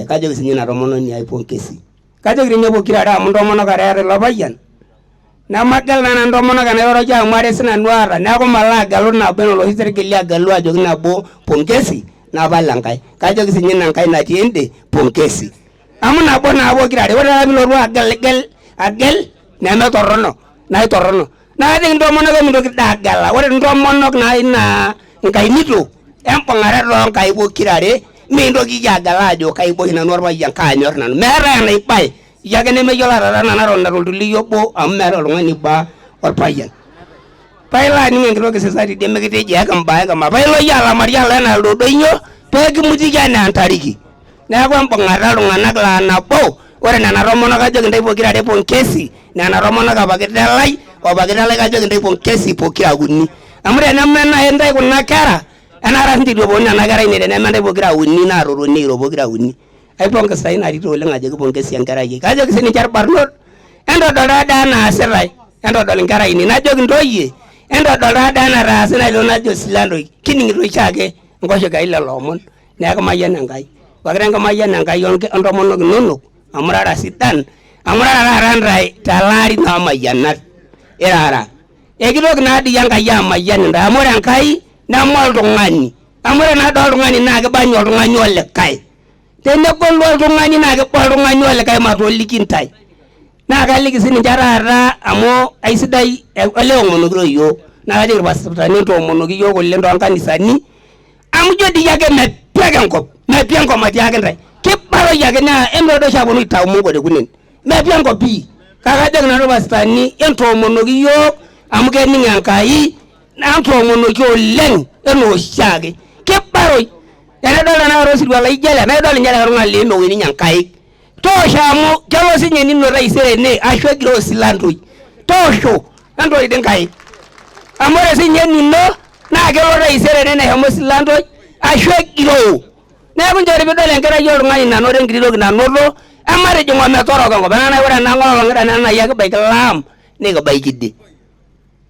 [SPEAKER 9] kajoki sininye ina tomononi ai pongezi. Kajoki ninye pokira are amu intomonok are eeta ilo payian nemagel naa nanu intomonok enairoroki amu are sinanu aata neeku malo agelu nabo enaa oloshi sirkali agelu ajoki nabo pongezi napal enkae. Kajoki sininye ina nkae natii ende pongezi amu nabo naa pokira are ore taata pilotu ageligel agel nemetorrono naa itorrono. Naa kajoki intomonok emintoki dii agela ore intomonok naa ina nkainito embung'are toonkaik pokira are mintoki agela ajo kaiba oshi nanu orpayian kaanyor nanu meetae enaibae iyie ake nemeyiolo atatana natonita toltulii obo amu meeta oltung'ani oiba orpayian. Paa ilo aning enkiti kisisa tidie mikitejo ekimbaa ekimbaa paa ilo iyie alamari alo enaa ildodonyio pee kimutiki enaa entariki. Neeku embung'ata iltung'anak laa nabo ore nena tomonok kajoki intae pokira are pongezi nena tomonok opakita elai opakita elai kajoki intae pongezi pokira uni amu teneme nai intae kuna kera enaata sinche eitu eponu nena kera ainei teneme intae pokira uni naatotoni airo pokira uni. Aipongesa ina tito oleng ajoki pongezi enkerai ai. Kajoki sininche irbarnot entodol taadoi enaasitae entodol inkera ainei najoki intoyie entodol taadoi enataasa ina tito najo Silantoi kining'ito oshiake enkoshoke ai lelo omon neeku mayian Enkai. Pakita enkimayian Enkai ontomonok inonok amu irara sidan amu irara taata intae tele ari lomayianat irara. Ekitoki naa dii Enkai amayian intae amu ore Enkai neme oltung'ani amu ore naa doi oltung'ani naa kiba ninye oltung'ani olikae. Tenegolu oltung'ani naa kiba oltung'ani olikae matoliki intae. Naa kaliki sininche taata amu aisidai olee omonokito iyiook naa kajoki irpasitani entoomonoki iyiook oleng toonkanisani amu ijo dii ake mepi ake enkop mepi enkop matiaka intae kiba. Kibaroi ake naa emitodo oshi aponu aitau Mungu tekunen. Metii enkop pii. Kake ajoki nanu irpastani entoomonoki iyiook amu kening Enkai naa entoomonoki oleng enaa oshiake. Kibaroi. Tenidol tenakata osirua laijo ele naa idol ninye likae tung'ani laa ninye nkaik. Toosho amu kelo sinye nino taisere ene ashu egiroo osilantoi. Toosho entooi dii nkaik. Amu ore sinye nino naa kelo taisere ene neshomo osilantoi ashu egiroo. Neeku nchoo piidol enkerai oltung'ani nanoto enkiti toki nanoto, ematijing ometoroko enkop. Enaa nai ore ena ang ololong'ida naa nai ekibaiki laam nikibaiki idie.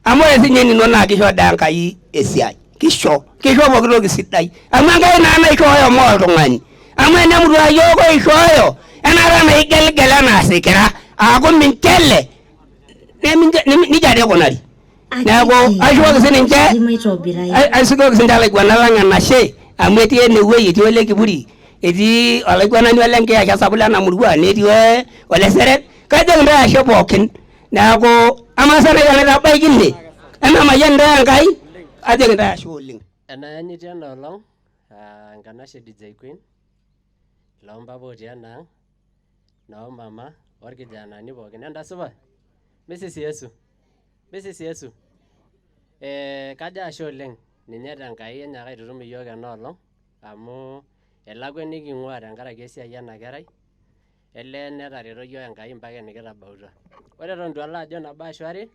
[SPEAKER 9] Amu ore sinye enino naa kisho dee Enkai esiai. Kisho, kisho pooki toki sidai. Amu Enkai naa naishooyo mee oltung'ani. Amu enemutu aa yiok oishooyo, enaata naa igeligel enaa isikira, aaku minchele, nijia dii ikunari. Neeku aishooki sininche, aishukoki sininche ilaiguanak lang enashe amu etii enewueji, etii ole Kipuri, etii olaiguanani ole Nkiyasha sapuk lena murua, netii ole Seret, kajoki intae ashe pookin. Neeku amaa sa nai tenaitabaiki ine, ememayian intae Enkai, ajoki intae ashe oleng.
[SPEAKER 10] Enayanyiti ena olong aa enkanashe DJ Queen loompapa otii enaang noomama orkijanani pookin entasupa misisi Yesu misisi Yesu eh, kajo ashe oleng ninye tenkai enyaaka aitutum iyiook ena olong amu elakwa eniking'ua tenkaraki esiai ena kerai elee netareto iyiook Enkai mpaka enikitabautua. Ore eton itu alo ajo nabo ashu are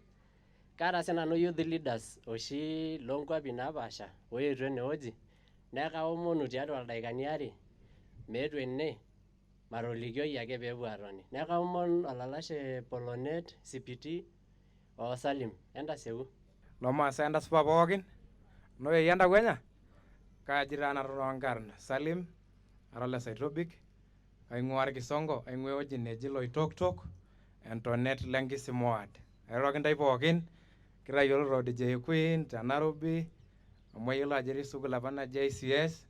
[SPEAKER 10] kaata sinanu youth leaders oshi loonkuapi napaasha oetuo enewueji neeku kaomonu tiatua ildaikani aare meetu ene matolikioi ake peepuo aatoni. Neeku kaomon olalashe Polonet, CPT o Salim entasieku.
[SPEAKER 11] Lomaasai entasupa pookin, noyeyie entakuenya, kaaji taa nanu toonkarn Salim, ara ole Saitobik, aing'ua Orkisongo, aing'ua ewueji neji Loitoktok, entonet lenkisima ward. Airoroki intae pookin, kitayioloito DJ Queen te Nairobi, amu ayiolo ajo etii sukuul apa naji ICS,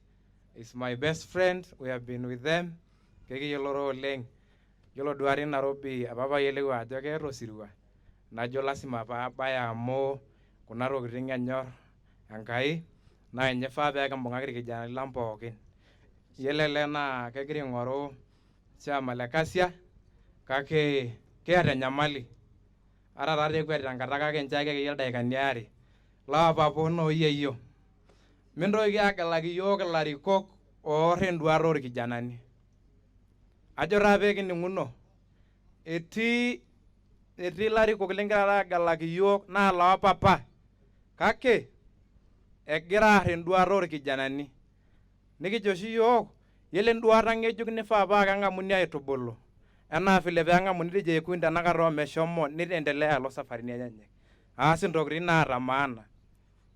[SPEAKER 11] is my best friend, we have been with them, kekiyioloro oleng. Yiolo duo atii Nairobi apa payiolou ajo keeta osirua, najo lasima paabaya amu kuna tokitin enyor Enkai, naa ninye ifaa pee kimbung'aki irkijanani lang pookin. Yiolo ele naa kegira aing'oru chama le Kasia, kake kiata enyamali. Ata taatoi ekuetita enkata kake nchoo ake akeyie ildaikani aare. Loo papa noo yieyio, mintoki agelaki iyiook ilarikok oor enduata orkijanani. Ajo taa pee kining'uno, etii etii ilarikok lingirara agelaki iyiook naa loo papa kake egira aar enduata orkijanani. Nikijo oshi iyiook, yiolo enduata ng'ejuk nifaa paa keng'amuni aitubulu enaa vile pee eng'amuni DJ Queen tenakata omeshomo nitendelea alo safarini enyenyek aas intokitin naata maana.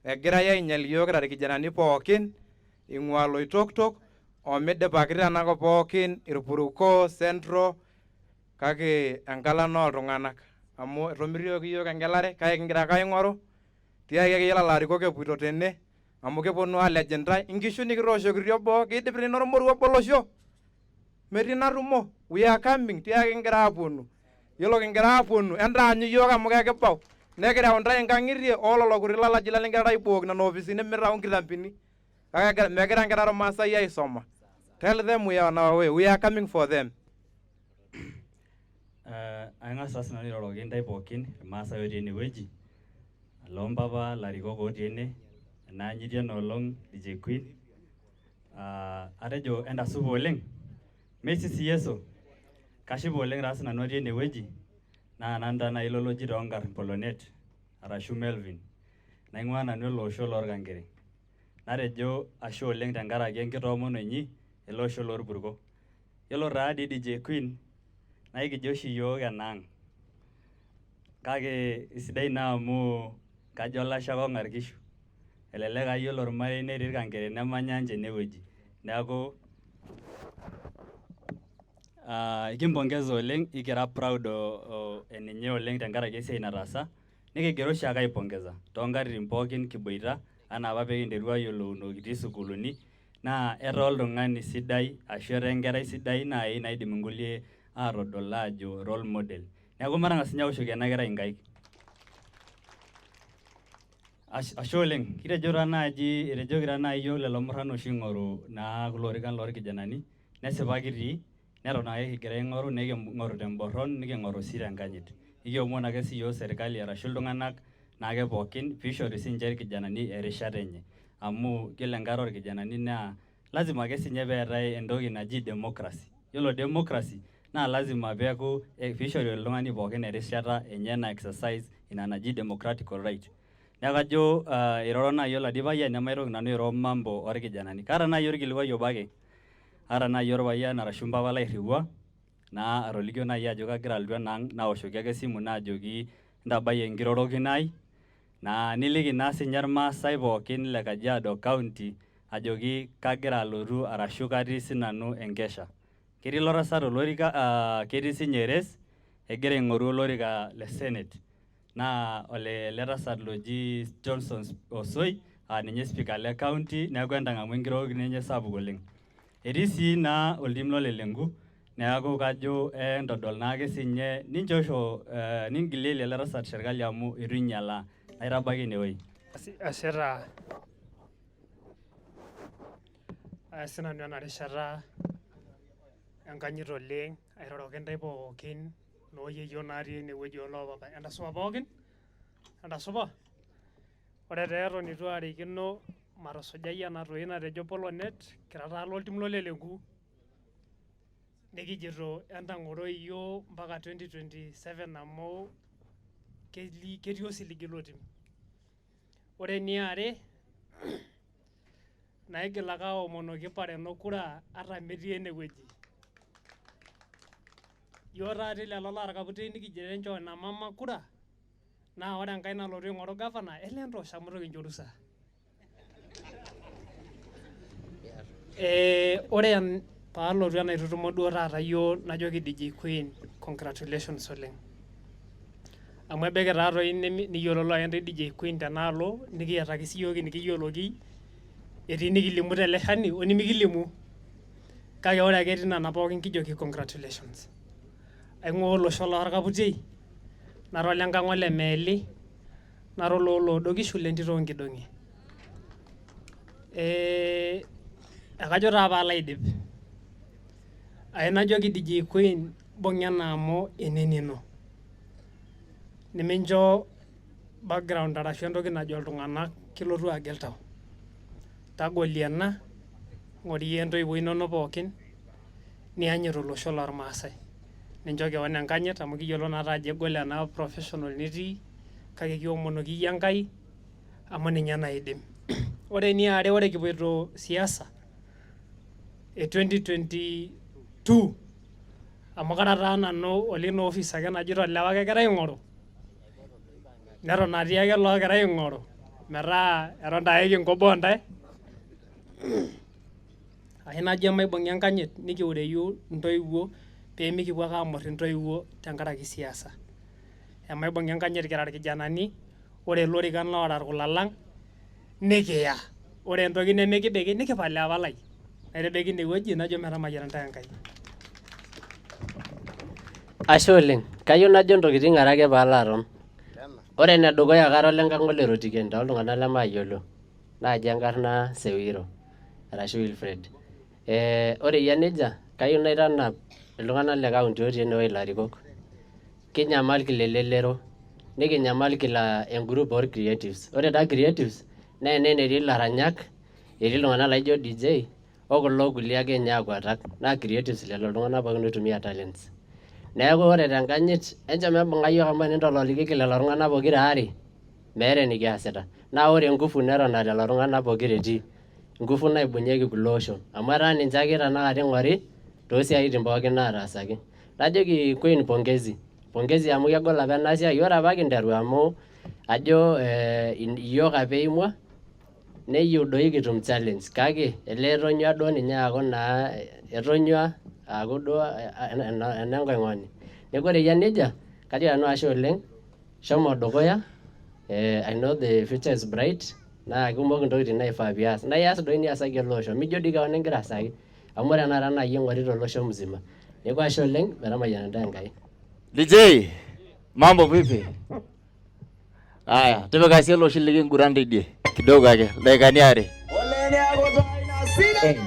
[SPEAKER 11] Egirai ainyal iyiook kira irkijanani pookin ing'ua Loitoktok omidipaki tenakop pookin Irpuruko, Central kake enkalano oltung'anak amu etomitiokoki iyiook engelare kake kigira ake aing'oru tiaki akeyie lelo arikok epuoito tene amu keponu aalej intae inkishu nikitooshokitio boo kiidip ina ormoruo obo olosho metii natumo we are coming tiaki kigira aaponu yiolo kigira aaponu entaanyu iyiook amu kekibau nekireu intae inkang'itie olelo kuti lalaji lang lingirara aibooki nena opisini mitau nkitambini kake megira inkera ormaasai aisoma tell them we are on our way we are coming for them.
[SPEAKER 12] Ang'as taa sinanu airoroki intae pookin irmaasai otii enewueji loompapa ilarikok otii ene enaanyiti ena olong DJ Queen atejo entasupa oleng meisisi Yesu kashipa oleng taa sinanu atii enewueji naa nanu taa nai loloji toonkarn Polonet arashu Melvin naing'ua nanu ele osho lorkankere natejo ashe oleng tenkaraki enkitoomono inyi ele osho lorpurko. Yiolo taa dii DJ Queen naa ekijo oshi iyiook enaang kake isidai naa amu kajo olashe ake ong'ar kishu elelek aa yiolo ormarei netii irkankere nemanya ninche enewueji neeku kimpongeza oleng ikira proud eninye oleng tenkaraki esiai nataasa nikigira oshiake aipongeza toonkatitin pookin kiboita anaa apa pekinterua ayiolouno kitii isukuuluni naa etaa oltung'ani sidai ashu etaa enkerai sidai nai naidim inkulie atodol aajo role model. Neeku matang'as ninye aoshoki ena kerai inkaik. Ashe oleng. Kitejo taa naaji, etejoki taa naaji iyiok lelo murran oshi oing'oru naa kulo orikan lorkijanani, nesipa kitii. Neton ake kigira aing'oru niking'oru temborron niking'oru sii tenkanyit. Ekiomon ake siyiok serkali arashu iltung'anak naake pookin piishori sinche irkijanani erishata enye. Amu yiolo enkata orkijanani naa lazima ake sinye peetae entoki naji democracy. Yiolo democracy naa lazima peeku piishori oltung'ani pookin erishata enye na exercise ina naji democratical right. Neeku kajo eiroro naaji oladi payian nemaitoki nanu airo mambo orkijanani. Kaata naaji orkilikuai obo ake. Aata naaji orpayian arashu mpapa lairriwua naa atolikio naaji ajo kagira alotu enaang naoshoki ake esimu naajoki ntabai enkirorokino ai naa niliki naa sinye irmaasai pookin le Kajiado County ajoki kagira alotu arashu katii sinanu enkesha. Ketii ilo tasat olorika ketii sinye e race egira aing'oru olorika le senate naa ole ele tasat loji Johnson Osoi aa ninye speaker le county neeku entang'amu enkirorokino enye sapuk oleng. Etii sii naa oltim lole Lenku neeku kajo entodol naake sinye ninchosho ningiliele ele tasat serkali amu eitu einyialaa. Naitabaiki inewueji.
[SPEAKER 13] Ashe taa aya sinanu ena rishata enkanyit oleng airoroki intae pookin nooyieyio natii enewueji oloopapa. Entasupa pookin? Entasupa? Ore taa eton itu arikino matusujai ena toi natejo Polonet kira taa loltim lole Lenku nikijito entang'oroi iyiok mpaka 2027 amu ketii osiligi ilo tim. Ore eniare naigil ake aomonoki Pareno kura ata metii enewueji. Yiok taata lelo laa irkaputeni kijito enchoo ina mama kura naa ore enkae nalotu aing'oru gavana elee entoosh amu itu kincho orusa. Ore paalotu enaitutumo duo taata yiok najoki DJ Queen congratulations oleng. Amu ebaiki taatoi niyiololo ake ntae DJ Queen tenaalo nikiata ake siyiok enikiyioloki etii nikilimu tele shani onimikilimu. Kake ore ake etii nena pookin kijoki congratulations. Aing'ua olosho lorkaputiei nara olenkang' ole Meeli nara oloo kishu lentito onkidong'i. Ekajo taa paalo aidip. Ayieu najoki DJ Queen bung'a ena amu enenino. Nimincho background arashu entoki najo iltung'anak kilotu agil tau. Tagolie ena, ng'orie intoiwuo inonok pookin, nianyit olosho lormaasai. Nincho keon enkanyit amu kiyiolo naa ajo egol ena professional nitii, kake kiomonoki iyie Enkai amu ninye naidim. Ore eniare ore kipoito siasa e 2022 amu kara taa nanu olina office ake najito lewa ake egirai aing'oru neton atii ake loogirai aing'oru metaa eton taa ake kinkoboo ntae ayieu najo emaibung'a enkanyit nikiureyu intoiwuo pee mikipuo ake amorr intoiwuo tenkaraki siasa. Emaibung'a enkanyit kira irkijanani ore ilorikan loora irkulal lang nikiya ore entoki nemekibiki nikipal epalai. Naitabaiki inewueji najo metamayiana intae Enkai.
[SPEAKER 10] Ashe oleng. Kayieu najo ntokitin are ake paalo aton. Ore enedukuya kara olenkang' ole Rotiken tooltung'anak lemaayiolo. Naaji enkarna Sewiro arashu Wilfred. Ore eyia nejia, kayieu naitanap iltung'anak le county otii enewueji ilarikok. Kinyamal kila elelero, nikinyamal kila engroup oo creatives. Ore taa creatives naa ene netii ilaranyak, etii iltung'anak laijo DJ okulo kulie ake ninye akuatak naa creatives lelo tung'anak pookin oitumia talents. Neeku ore tenkanyit enchom embung'a iyiook amu enintololikiki lelo tung'anak pokira aare meeta enikiasita. Naa ore nguvu neton aa lelo tung'anak pokira etii. Nguvu naibung'ieki kulo oshon amu etaa ninche ake tenakata ing'ori toosiaitin pookin naataasaki. Najoki Queen pongezi, pongezi amu kegol apa ena siai ore apa kinteru amu ajo iyiook apa eimua neyieu doi kitum challenge kake elee etonyua duo ninye aaku naa etonyua aaku duo enenkong'oni. Neeku ore eyia nejia kajo nanu ashe oleng' shomo dukuya I know the future is bright naa kumok intokitin naifaa pias naa ias doi niasaki ele osho mijo doi keon ingira aasaki amu ore tenakata naa iyie ing'orita olosho mzima. Neeku ashe oleng' metamayiana intae Enkai.
[SPEAKER 14] DJ, mambo vipi? Haya, tipika sii ele oshi likinguran teidie kidogo ake dakikani are.
[SPEAKER 1] N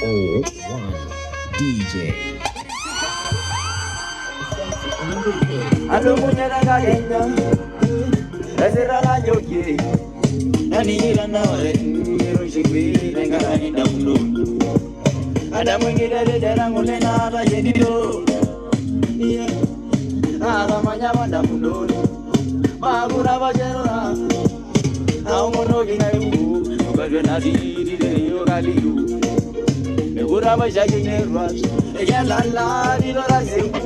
[SPEAKER 1] O 1 DJ.
[SPEAKER 15] Adumunye tenkakenya esirata najoki naning'ito enaure iroshi tenkaraki indamunot adamu enkiteretera ng'ole naatayie entito naatamanya apa indamunot maakure apa kerura aomonoki naibu okatwe natii kaliu mekure apa ishaakino eruat ekelalari toraseku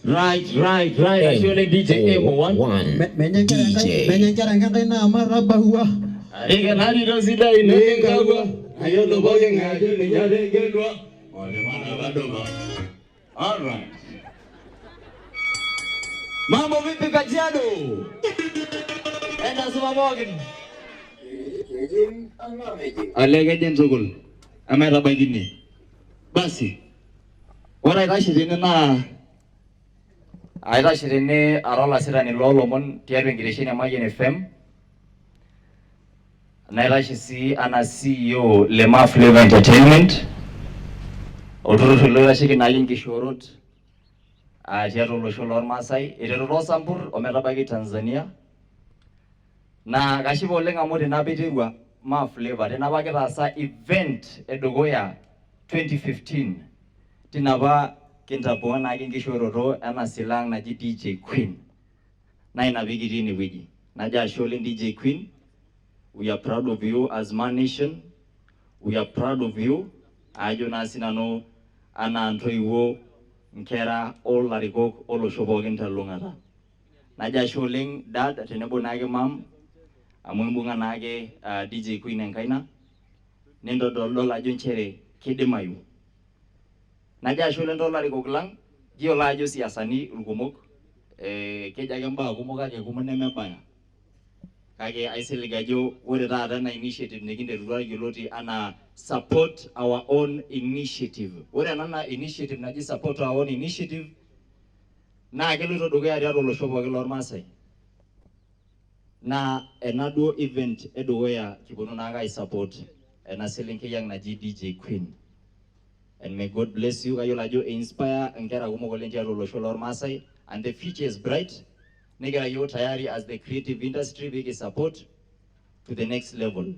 [SPEAKER 14] Right. Ashe DJ M1.
[SPEAKER 5] Menye nkera enkai naamarabahua.
[SPEAKER 14] Ikenarito sidai nenkakua. Ayiolo pooki ng'ae ajo ninye ategelua. Olemana Badoma. All right. Mambo vipi Kajiado? Enda supa pookin. Ole kejing tukul. Emaitabaikini. Basi. Ore aitashe tene naa aitashe tene ara olasirani loolomon tiatua enkitesheni e Mayian FM. Naitashe sii anaa CEO le Maa Flavour Entertainment, olturrur loitasheki naake nkishoorot tiatua olosho lormaasai iteru toosampur ometabaiki Tanzania. Naa kashipa oleng amu tene apa iterua Maa Flavour, tene apa kitaasa event edukuya 2015 tina apa kintapua naake enkishooroto ena sila ang naji DJ Queen. Naa ina pee kitii enewueji. Najo ashe oleng DJ Queen. We are proud of you as Man Nation. We are proud of you. Ajo naa sinanu anaa ntoiwuo, nkera olarikok olosho pookin telulung'ata. Najo ashe oleng dad tenebo naake mam amu imbung'a naake DJ Queen enkaina nintodoldol ajo nchere kidimayu. Najo ashe oleng toolarikok lang, kiyiolo ajo siasani irkumok, kejo ake mbaa kumok kake kumok nemebaya. Kake aisilig ajo ore taata ena initiative nikinterutua yioloti anaa support our own initiative. Ore ena naa initiative naji support our own initiative naa keloito dukuya tiatua olosho pookin lormaasai. Naa ena duo event edukuya kiponu naake ai support ena selenkei ang naji DJ Queen. And may God bless you. Kayiolo ajo inspire inkera kumok oleng tiatua olosho lormaasai and the future is bright. Nikira yiok tayari as the creative industry pee support to the next level.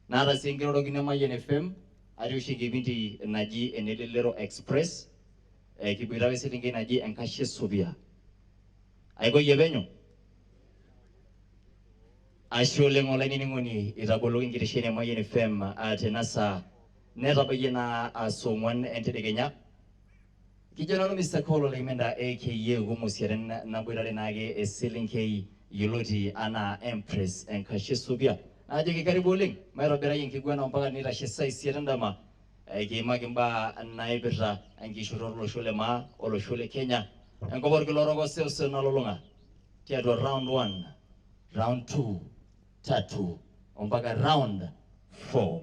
[SPEAKER 14] Naata sii enkirorokino e Mayian FM atii oshi enkipindi naji Enelelero Express kiboitare eselenkei naji Enkashe Sopia. Aikoyie penyo? Ashe oleng olainining'oni itaboloki enkitesheni e Mayian FM tena saa netabayie naa saa ong'uan entedekenya. Kijo nanu Mr. Cole Olemenda aka Kumosiaren naboitare naake eselenkei yioloti anaa Empress Enkashe Sopia. Najoki karibu oleng maitobirai enkiguana mpaka nitashe saa isiet endama kiimaki imbaa naipirta enkishooroto olosho le maa olosho le Kenya enkop orkila orok oseuseu nalulung'a tiatua round 1, round 2, tatu ompaka round 4.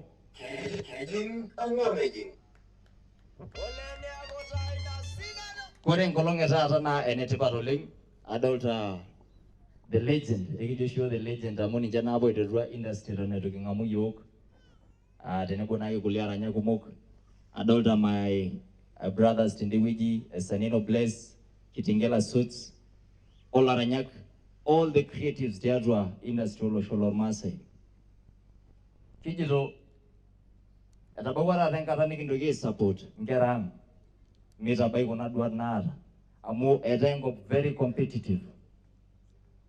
[SPEAKER 14] Kore enkolong e taata naa enetipat oleng. Adolta the legend, ekijo oshi the legend amu ninche naa apa oiterutua industry eton eitu king'amu yiok tenebo naake kulie aranyak kumok. Adolta my brothers tendewueji, Sanino Bless, Kitengela Suits, olaranyak, all the creatives tiatua industry olosho lormaasai. Kijito etabawua taata enkata nikintoki ai support inkera ang mitabai kuna duat naata amu etaa enkop very competitive.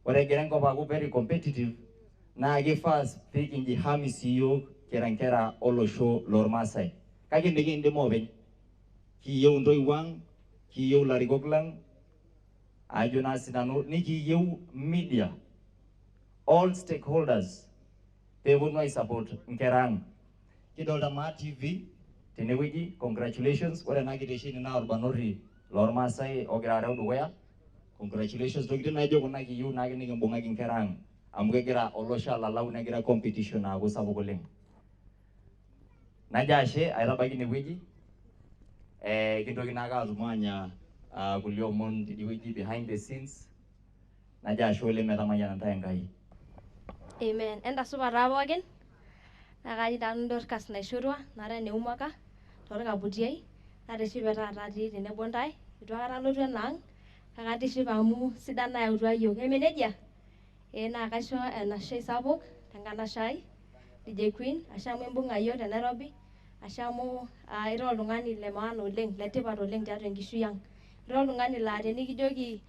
[SPEAKER 14] Ore egira enkop aaku very competitive naa kifaa pee kinjihami sii yiok kira nkera olosho lormaasai. Kake mikiindim openy. Kiyieu intoiwuo ang, kiyieu ilarikok lang, Ajo naa sinanu nikiyieu media all stakeholders peeponu aisupport inkera ang. Kidolta Maa TV tenewueji, congratulations. Ore ena kitesheni naa orbanoti lormaasai ogira areu dukuya. Congratulations, ntokitin naijo kuna kiyieu naake nikimbung'aki inkera ang amu kegira olosho alalau negira competition aaku sapuk oleng. Najo ashe aitabaiki inewueji. Kintoki naake atumo anya kulie omon tidie behind the scenes. Najo ashe oleng metamayiana ntae Enkai.
[SPEAKER 16] Amen. Entasupa taa pookin. Naa kaji taa Dorcas Naishorua, nara eneumaka torkaputiai. Natishipe taata atii tenebo ntae. Eitu aikata alotu enaang, kake atishipe amu sidan nayautua yiok. Eme nejia? Ee naa kaisho enashe sapuk tenkanashe ai DJ Queen, ashe amu imbung'a yiok te Nairobi, ashe amu ira oltung'ani le maana oleng, letipat oleng tiatua enkishui ang. Ira oltung'ani laa tenikijoki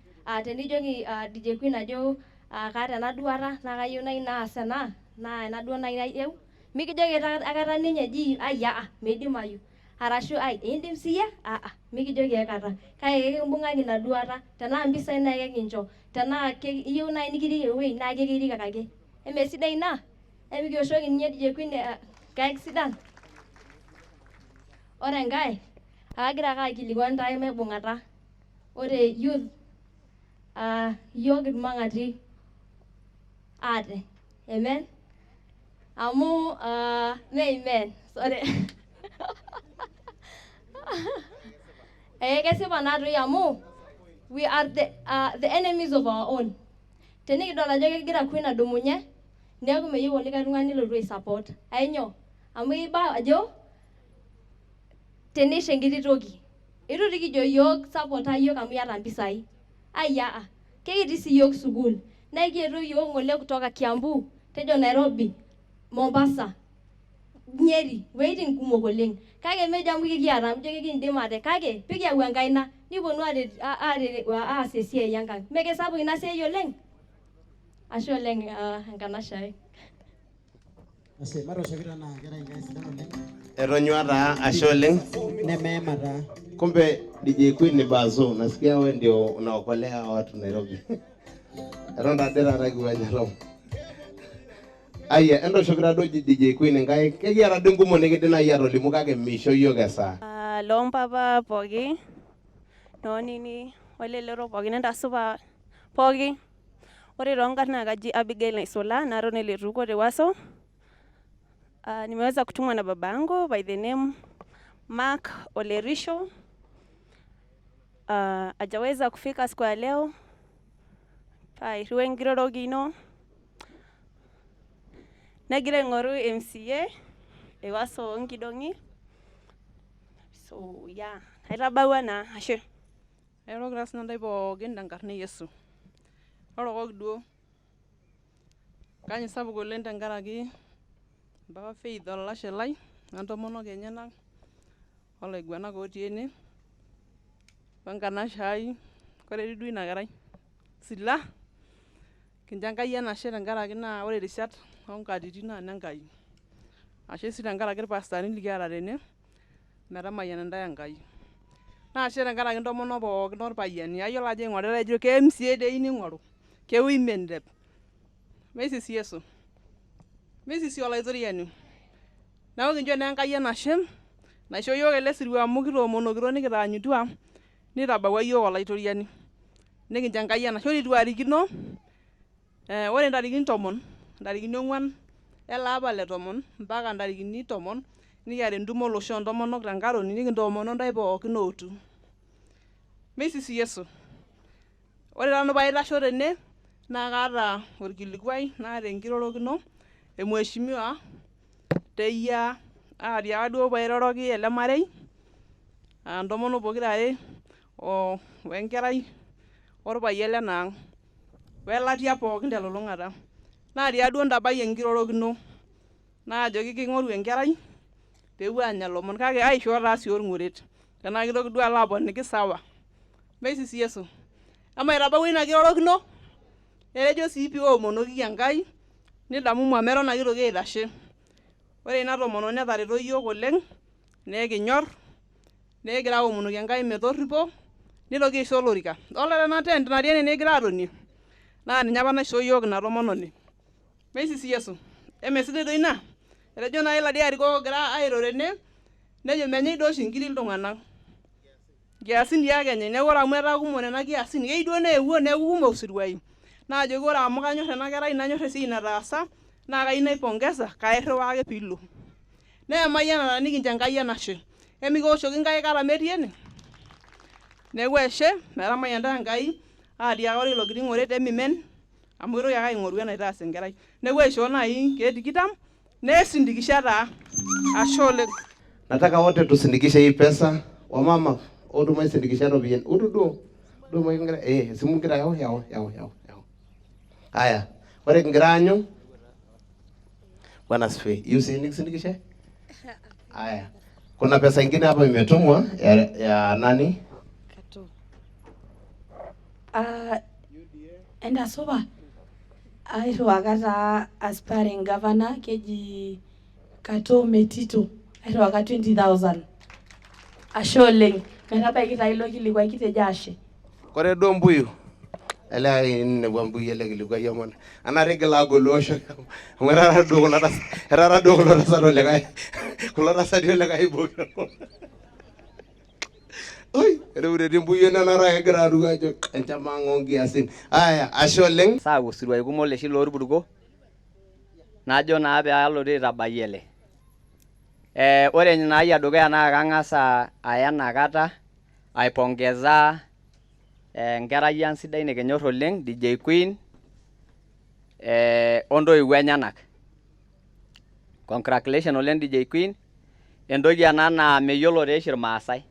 [SPEAKER 16] tenijoki DJ Queen ajo kaata ena duata naa kayieu nai naas ena, naa ena duo nai ayieu, mikijoki aikata ninye ji ai aa meidimayu. Arashu ai indim siyie aa mikijoki aikata. Kake ekimbung'aki ina duata, tenaa mpisai naa ekincho, tenaa iyieu nai nikirik ewuei naa kekirik ake. Emesidai ina? Emikioshoki ninye DJ Queen nkaik sidan? Ore enkae, kagira ake aikilikuan ntae maibung'ata. Ore youth, yiok irmang'ati ate. Amen? Amu me amen. Sorry. Kesipa naa toi amu we are the enemies of our own. Tenikidol ajo kegira Queen adumunye, neeku meyieu olikae tung'ani lotu aisupport. Ainyoo? Amu iba ajo teneisho enkiti toki. Eitu dii kijo yiok supporta yiok amu iyata mpisai. Ai aa, kekitii sii yiok sukuul. Naa ekietuo yiok ng'ole kutoka Kiambu, tejo Nairobi, Mombasa, Nyeri, wuejitin kumok oleng. Kake mejo amu kekiata, amu ijo kekindim ate. Kake pikiyau enkaina, nikiponu aret aas esiai enkang. Mee kesapuk ina siai oleng? Ashe oleng enkanashe ai.
[SPEAKER 5] Ashe, matoshoki taa naa kerai Enkai sidan oleng.
[SPEAKER 17] Etonyua taa, ashe oleng.
[SPEAKER 5] Nemeema taa.
[SPEAKER 17] Kumbe DJ Queen ni bazo, nasikia wewe ndio unaokolea watu Nairobi. Eton taa taata kiwanya lomon. Aya, entoshoki taa duo DJ Queen nkaik. Kekiata duo nkumok nikidim naaji atolimu kake misho yiok esaa.
[SPEAKER 7] Loompapa pooki, noonini, olelero pookin, entasupa pooki. Ore toonkarn naa kaji Abigail Naisula, nara ole Tuko te Waso. Nimeweza kutumwa na baba yangu by the name Mark Olerisho. Hajaweza kufika siku ya leo. Airiwa enkirorokino. Negira aing'oru MCA Ewaso Onkidong'i. So yeah, aitabawua naa, ashe.
[SPEAKER 18] Airoroki taa sinanu intae pookin tenkarna e Yesu. Rorokoki duo. Enkanyit sapuk oleng tenkaraki mpapa Faith olalashe lai ontomonok enyenak olaiguanak otii ene wenkanashe ai koree dii duo ina kerai Sila kincho Enkai enashe tenkaraki naa ore irishat onkatitin naa inenkai. Ashe sii tenkaraki irpastani likiata tene metamayiana intae Enkai. Naa ashe tenkaraki intomonok pookin orpayiani ayiolo ajo aing'oritae ejo ke MCA dii eyieu ning'oru ke women rep. Meisisi Yesu. Meisisi olaitoriani. Neeku kincho naa Enkai enashe naisho yiok ele sirua amu kitoomonokito nikitaanyutua nitabawua yiok olaitoriani. Nikincho Enkai enashe. Ore eitu arikino, ore ntarikini 10, ntarikini 4 ele apa le 10 mpaka ntarikini 10 nikiata entumo olosho oontomonok tenkaroni nikintoomono ntae pookin ootu. Meisisi Yesu. Ore taa nanu paitasho tene naa kaata orkilikuai naata enkirorokino e mheshimiwa Teyia aatiaka duo pairoroki ele marei aa ntomonok pokira are o wenkerai orpayian lena ang welatia pookin telulung'ata. Naatiaka duo ntabai enkirorokino naajoki king'oru enkerai peepuo aanya ilomon kake aishoo taa sii orng'uret tenaa kitoki duo alo aponiki sawa. Meisisi Yesu. Emaitabawua ina kirorokino netejo sii piomonokiki Enkai nidamumu amu eton ake itoki aitashe. Ore ina tomononi netareto yiok oleng' neekinyor nekigira aomonoki Enkai metorripo Nitoki aisho olorika. Idolta ena tent natii ene nikigira atonie, naa ninye apa naishoo yiok ina tomononi. Meisisi Yesu. Emesidai doi ina? Etejo nai iladuo arikok ogira airo tene, nejo menyai doi oshi inkiri iltung'anak. Nkiasin dii ake enyai. Neeku ore amu etaa kumok nena kiasin, keyieu duo neewuo neeku kumok isiruai. Naajoki ore amu kanyor ena kerai nanyor esiai nataasa, naa kayieu naipongeza, kairriwaa ake piilo. Naa emayianata nikincho Enkai enashe. Emikioshoki nkaik ata metii ene? Neeku ashe, metamayianita Enkai, atiaka ore ilo kiti ng'oret emimen, amu kitoki ake aing'oru enaitaas enkerai. Neeku aishoo nai inkeek tikitam, neisindikisha taa. Ashe oleng.
[SPEAKER 17] Nataka wote tusindikishe hii pesa. Wamama, otu maisindikisha ropiyiani. Utu duo. Duo makingira simu ngira yau yau yau yau yau. Haya, ore kingira aanyu. Bwana asifiwe. Hiyo si nikisindikishe? Haya. Kuna pesa ingine hapa imetumwa ya nani?
[SPEAKER 19] Ah, entasupa airriwaka taa aspiring governor keji Katoo Metito airriwaka 20,000 ashe oleng metabaiki taa ilo kilikuai kitejo ashe.
[SPEAKER 17] Kore duo mbuyu. Ele inepua mbuyu ele kilikuai omon. Anaa igila agolu osho. Amu etara duo kulo tas etara duo kulo tasati olikae. Kulo tasati olikae ibokino. Oi, ereureti mbuyu ena nara kegira aruko ajo enchama ang' oonkiasin. Aya, ashe oleng.
[SPEAKER 20] Saaku isiruai kumok leshi lorpurko najo naa pealotu aitabayie ele. Ore enaai edukuya naa kang'as aya ena kata aipongeza enkerai ang' sidai nikinyor oleng' DJ Queen ontoiwuo enyenak. Congratulations oleng' DJ Queen, entoki ena naa meyiolo taa oshi irmaasai.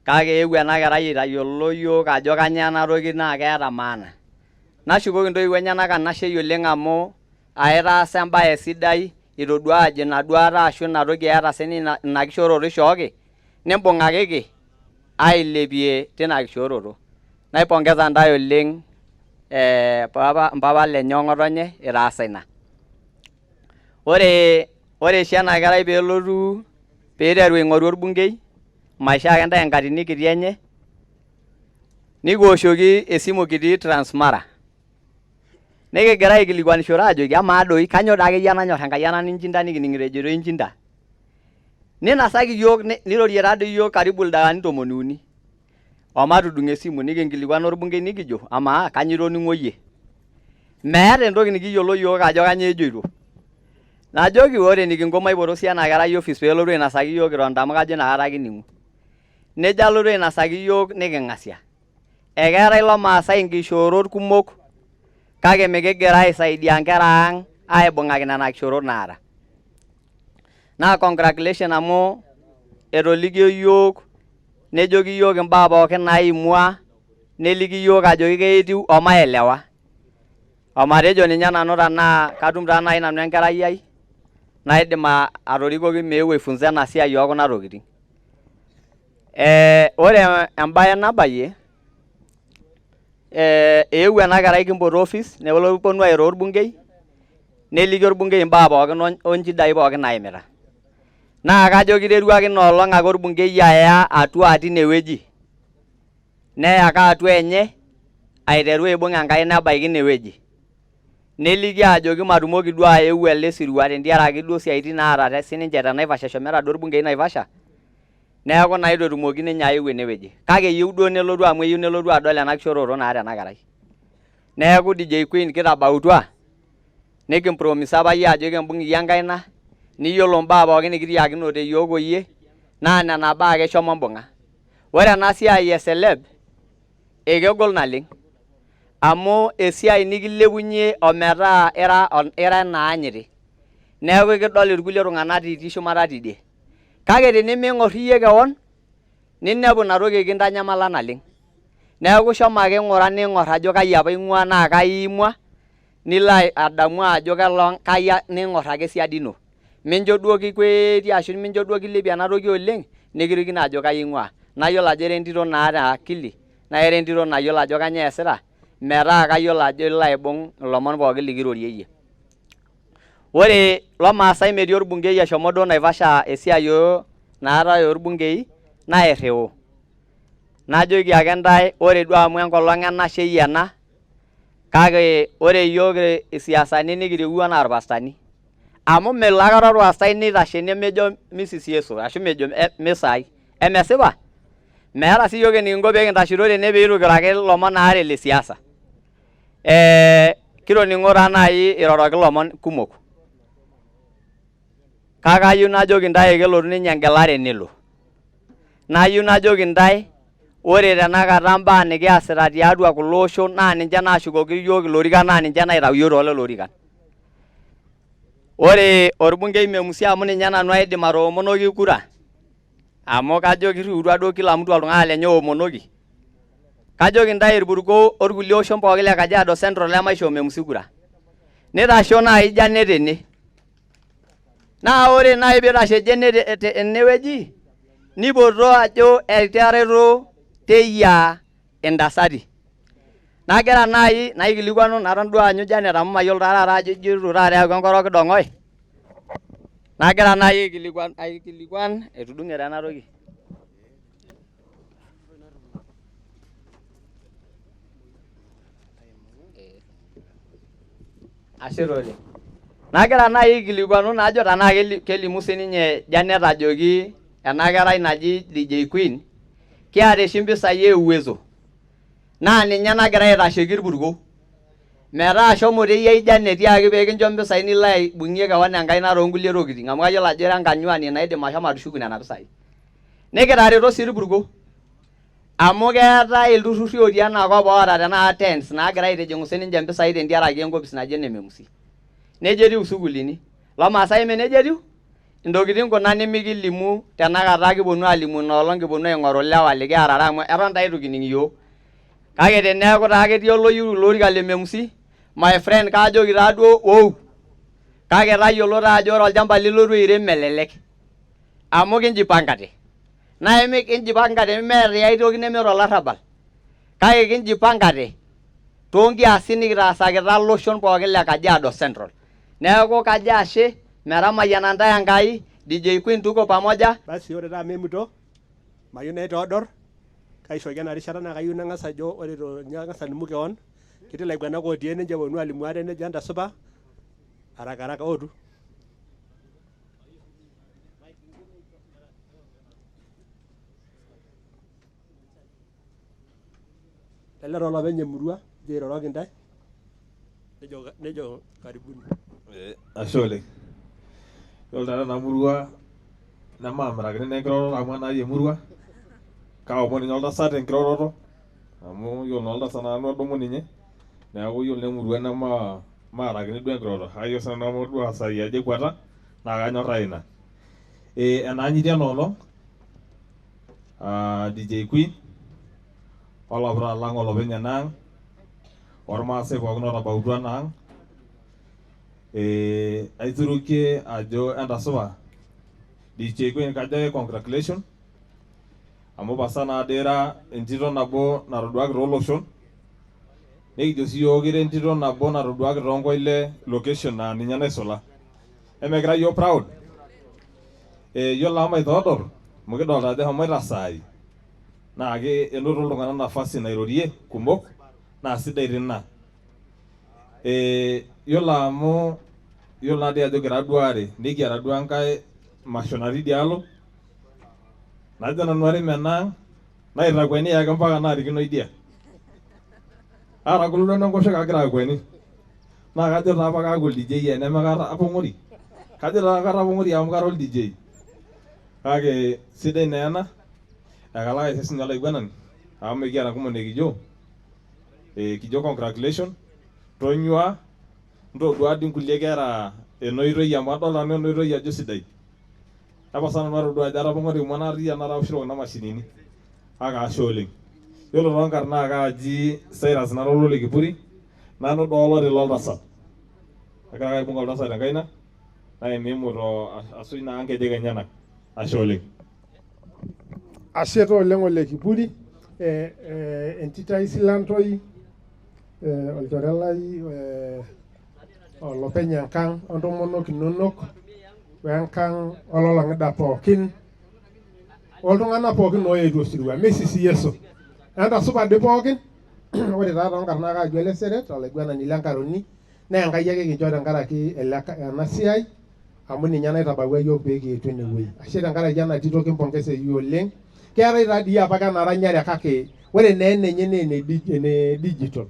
[SPEAKER 20] Kake eewuo ena kerai aitayiolo yiok ajo kanyoo ena toki naa keeta maana. Nashukoki intoiwuo enyenak enashei oleng' amu aitaasa embae sidai itodua ajo ina duata ashu ina toki eeta sininye ina kishooroto ishooki, nimbung'akiki ailepie tina kishooroto. Naipongeza ntae oleng' papa mpapa lenye ong'otonye itaasa ina. Ore oshi ena kerai peelotu peiteru aing'oru orbungei, maishaa ake ntae enkatini kiti enye, nikiwoshoki esimu kitii Transmara. Nikigira aikilikuanishore ajoki amaa doi kanyoo doi akeyie enanyor Enkai ena ninchinda nikining'ito ejito inchinda. Ninasaki iyiook nirorie taadoi iyiook karibu ildakikani tomoni uni omatudung' esimu nikinkilikuan orbungei nikijo amaa kanyoo itoning'o iyie. Meeta entoki nikiyiolo iyiook ajo kanyoo ejoito. Najoki ore enikinko maipoto sii ena kerai office peelotu ainasaki iyiook kitonita amu kajo inakata kining'u. Nejo alotu ainasaki iyiook niking'asia. Ekeetae ilo maasai inkishoorot kumok kake mikigira aisaidia nkera ang' aibung'aki nena kishoorot naata. Naa congratulations amu etolikio iyiook nejoki iyiook imbaa pookin naimua neliki iyiook ajoki keetiu omaelewa. Omatejo ninye nanu tenaa katum taa nai nanu enkerai ai naidim atorikoki meeu aifunza ena siai oo kuna tokitin. Ore embae nabayie eewuo ena kerai kimpoto office neponu airo orbungei neliki orbungei imbaa pookin o nchidai pookin naimita. Naa kajo kiterua ake ina olong' ake orbungei aya atua tine wueji neya ake atua enye aiteru aibung' enkaina ebaiki ine wueji. Neliki ajoki matumoki duo aeu ele sirua tentiaraki duo isiaitin naata sininche te Naivasha eshomoita duo irbungei Naivasha neeku naa eitu etumoki ninye aeu ene wueji. Kake eyieu duo nelotu amu eyieu nelotu adol ena kishooroto naata ena kerai. Neeku DJ Queen kitabautua nikimpromisa apa iyie ajo ekimbung' iyie enkaina niyiolo imbaa pookin nikitiakinote iyiook oyie naa nena baa ake shomo mbung'a. Ore ena siai e celeb ekegol naleng' amu esiai nikilepunye ometaa ira enaanyiti. Neeku ekidol irkulie tung'anak itii shumata tidie. Kake teniming'or iyie kewon ninepu ina toki kintanyamala naleng'. Neeku shomo ake ng'ura ning'or ajo kai apa ing'ua naa kai iimua nilo adamu ajo kai ning'or ake siadi ino. Mincho duo kikweetie ashu mincho duo kilepie ena toki oleng' nikirikino ajo kai ing'ua. Nayiolo ajo ira entito naata akili naa ira entito nayiolo ajo kanyoo eesita metaa kayiolo ajo ilo aibung' ilomon pookin likirorie iyie. Ore lomaasai metii orbungei oshomo duo Naivasha esiai naatae orbungei nairriu. Najoki ake ntae ore duo amu enkolong enashei ena, kake ore iyiook isiasani nikirewua anaa irpastani. Amu melo aikata orpastai neitashe nemejo misisi Yesu ashu mejo misai. Emesipa? Meeta sii iyiook enikinko pee kintashito tene pee eitu kiro ake ilomon aare le siasa. Kitoning'o taa naaji iroroki ilomon kumok. Kake ayieu najoki intae kelotu ninye engelare nelo. Nayieu najoki intae ore tenakata mbaa nikiasita tiatua kulo oshon naa ninche naashukoki iyiook ilorikan naa ninche naitau iyiook too lelo orikan. Ore orbungei Memusi amu ninye nanu aidim atoomonoki kura amu kajo kirriutua duo kila mtu oltung'ani lenye oomonoki. Kajoki intae Irpurko orkulie oshon pooki le Kajiado Central emaishoo Memusi kura. Nitasho naaji Janet tene. Naa ore naaji piitashe Janet tenewueji nipoto ajo etareto Teyia intasati. Nagira naaji naikilikuanu naton duo aanyu Janet amu mayiolo taa taata ajo ijo eitu taata eeku enkop orkidong'oi. Nagira naaji aikilikuan etudung'e taa ena toki. Ashe taa oleng. Nagira naaji aikilikuanu najo tenaa kelimu sininye Janet ajoki ena kerai naji DJ Queen kiata oshi mpisai e Uwezo naa ninye nagira aitasheki Irpurko metaa shomo teyiai Janet tiaki pee kincho mpisai nilo aibung'ie kewon enkaina toonkulie tokitin amu kayiolo ajo ira enkanyuani naidim ashomo atushuku nena pisai. Nikitareto sii Irpurko amu keetae ilturruri otii ena kop oota tenakata tents naagira aitijing'u sininche mpisai tentiaraki enkopis naji ene Memusi. Neija etiu isukuulini. Lomaasai eme neija etiu? Intokitin kuna nimikilimu tenakata kiponu alimu ina olong kiponu aing'oru ilewa likiarare amu eton taa eitu kining iyiook. Kake teneeku taa ketii oloyieu ilo orika le Memusi, my friend kaajoki taaduo wou. Kake tayiolo taa ajo ore olchamba lilotu airem melelek. Amu kinjipangate. Naa kinjipangate meeta ai toki nemeeta olarrabal. Kake kinjipangate toonkiasin nikitaasakita iloshon pookin le Kajiado Central. Neeku kajo ashe metamayiana ntae Enkai, DJ Queen tuko pamoja.
[SPEAKER 21] Basi ore taa amu emuto, mayieu naitoodor, kaishooki ena rishata naa kayieu nang'as ajo ore itu ninye ang'as alimu kewon, ketii ilaiguanak otii ene eponu alimu ate nejo entasupa haraka haraka ootu. Lele taa olopeny emurua ojo airoroki intae nejo nejo karibuni.
[SPEAKER 22] Ashe oleng. Yiolo taata ena murua nemaamirakini naa enkiroroto amu enai emurua, kaomon ninye oltasat enkiroroto amu yiolo naa oltasat naa nanu odumu ninye, neeku yiolo naa emurua nemaarakini duo enkiroroto. Kayieu sinanu amu todua saai ajo ekuata naa kanyorraa ina. Enaanyiti ena olong DJ Queen olapita lang olopeny ena ang ormaasai pookin otabautua ena ang. Aiturukie ajo entasupa DJ Queen kajo ake congratulations amu pasa naado ira entito nabo natoduaki tooloshon nikijo sii yiok ira entito nabo natoduaki toonkoile location naa ninye naisula. Emekira yiok proud? Yiolo amu maitoodor amu kidolta ajo eshomoita saai naa enoto iltung'anak nafasi nairorie kumok naa sidai tina. Yiolo amu yiolo naadii ajo kira duo aare nikiata duo enkae masho natii idialo najo nanu arem enaang naitakueni ake mpaka naarikino idia. Atagolo duo enkoshoke agira akweni naa kajo taa apa kaaku ol DJ enemekatapong'ori. Kajo taa katapong'ori amu kara ol DJ. Kake sidai naa ena ekalak aisho sinye olaiguanani amu mikiata nkumok nikijo kijo congratulations tonyua ntodua dii nkulie kera ena oitoi amu adolta nanu ena oitoi ajo sidai. Tapasa nanu atodua ajo atapong'ori amu enatii ena aoshito kuna mashinini kake ashe oleng. Yiolo toonkarn naa kaaji Cyrus nara ole Kipuri nanu doo oloti loltasat. Agira ake aibung oltasat tenkaina naimimu asuj naa nkejek enyenak. Ashe oleng.
[SPEAKER 23] Ashe taa oleng ole Kipuri, entito ai silantoi, olchore lai, olopeny enkang ontomonok inonok wenkang ololong'ida pookin oltung'anak pookin oetuo osirua. Misisi Yesu. Entasupa doi pookin. Ore taa toonkarn naa kaaji Ole Seret, olaiguanani le Nkaroni, naa Enkai ake kincho tenkaraki ena siai amu ninye naitabawua iyiook pee kietu enewueji. Ashe tenkaraki ena tito kimpongesa iyie oleng. Keetae taa dii apake ena ranyare kake ore naa enenye naa ene digital.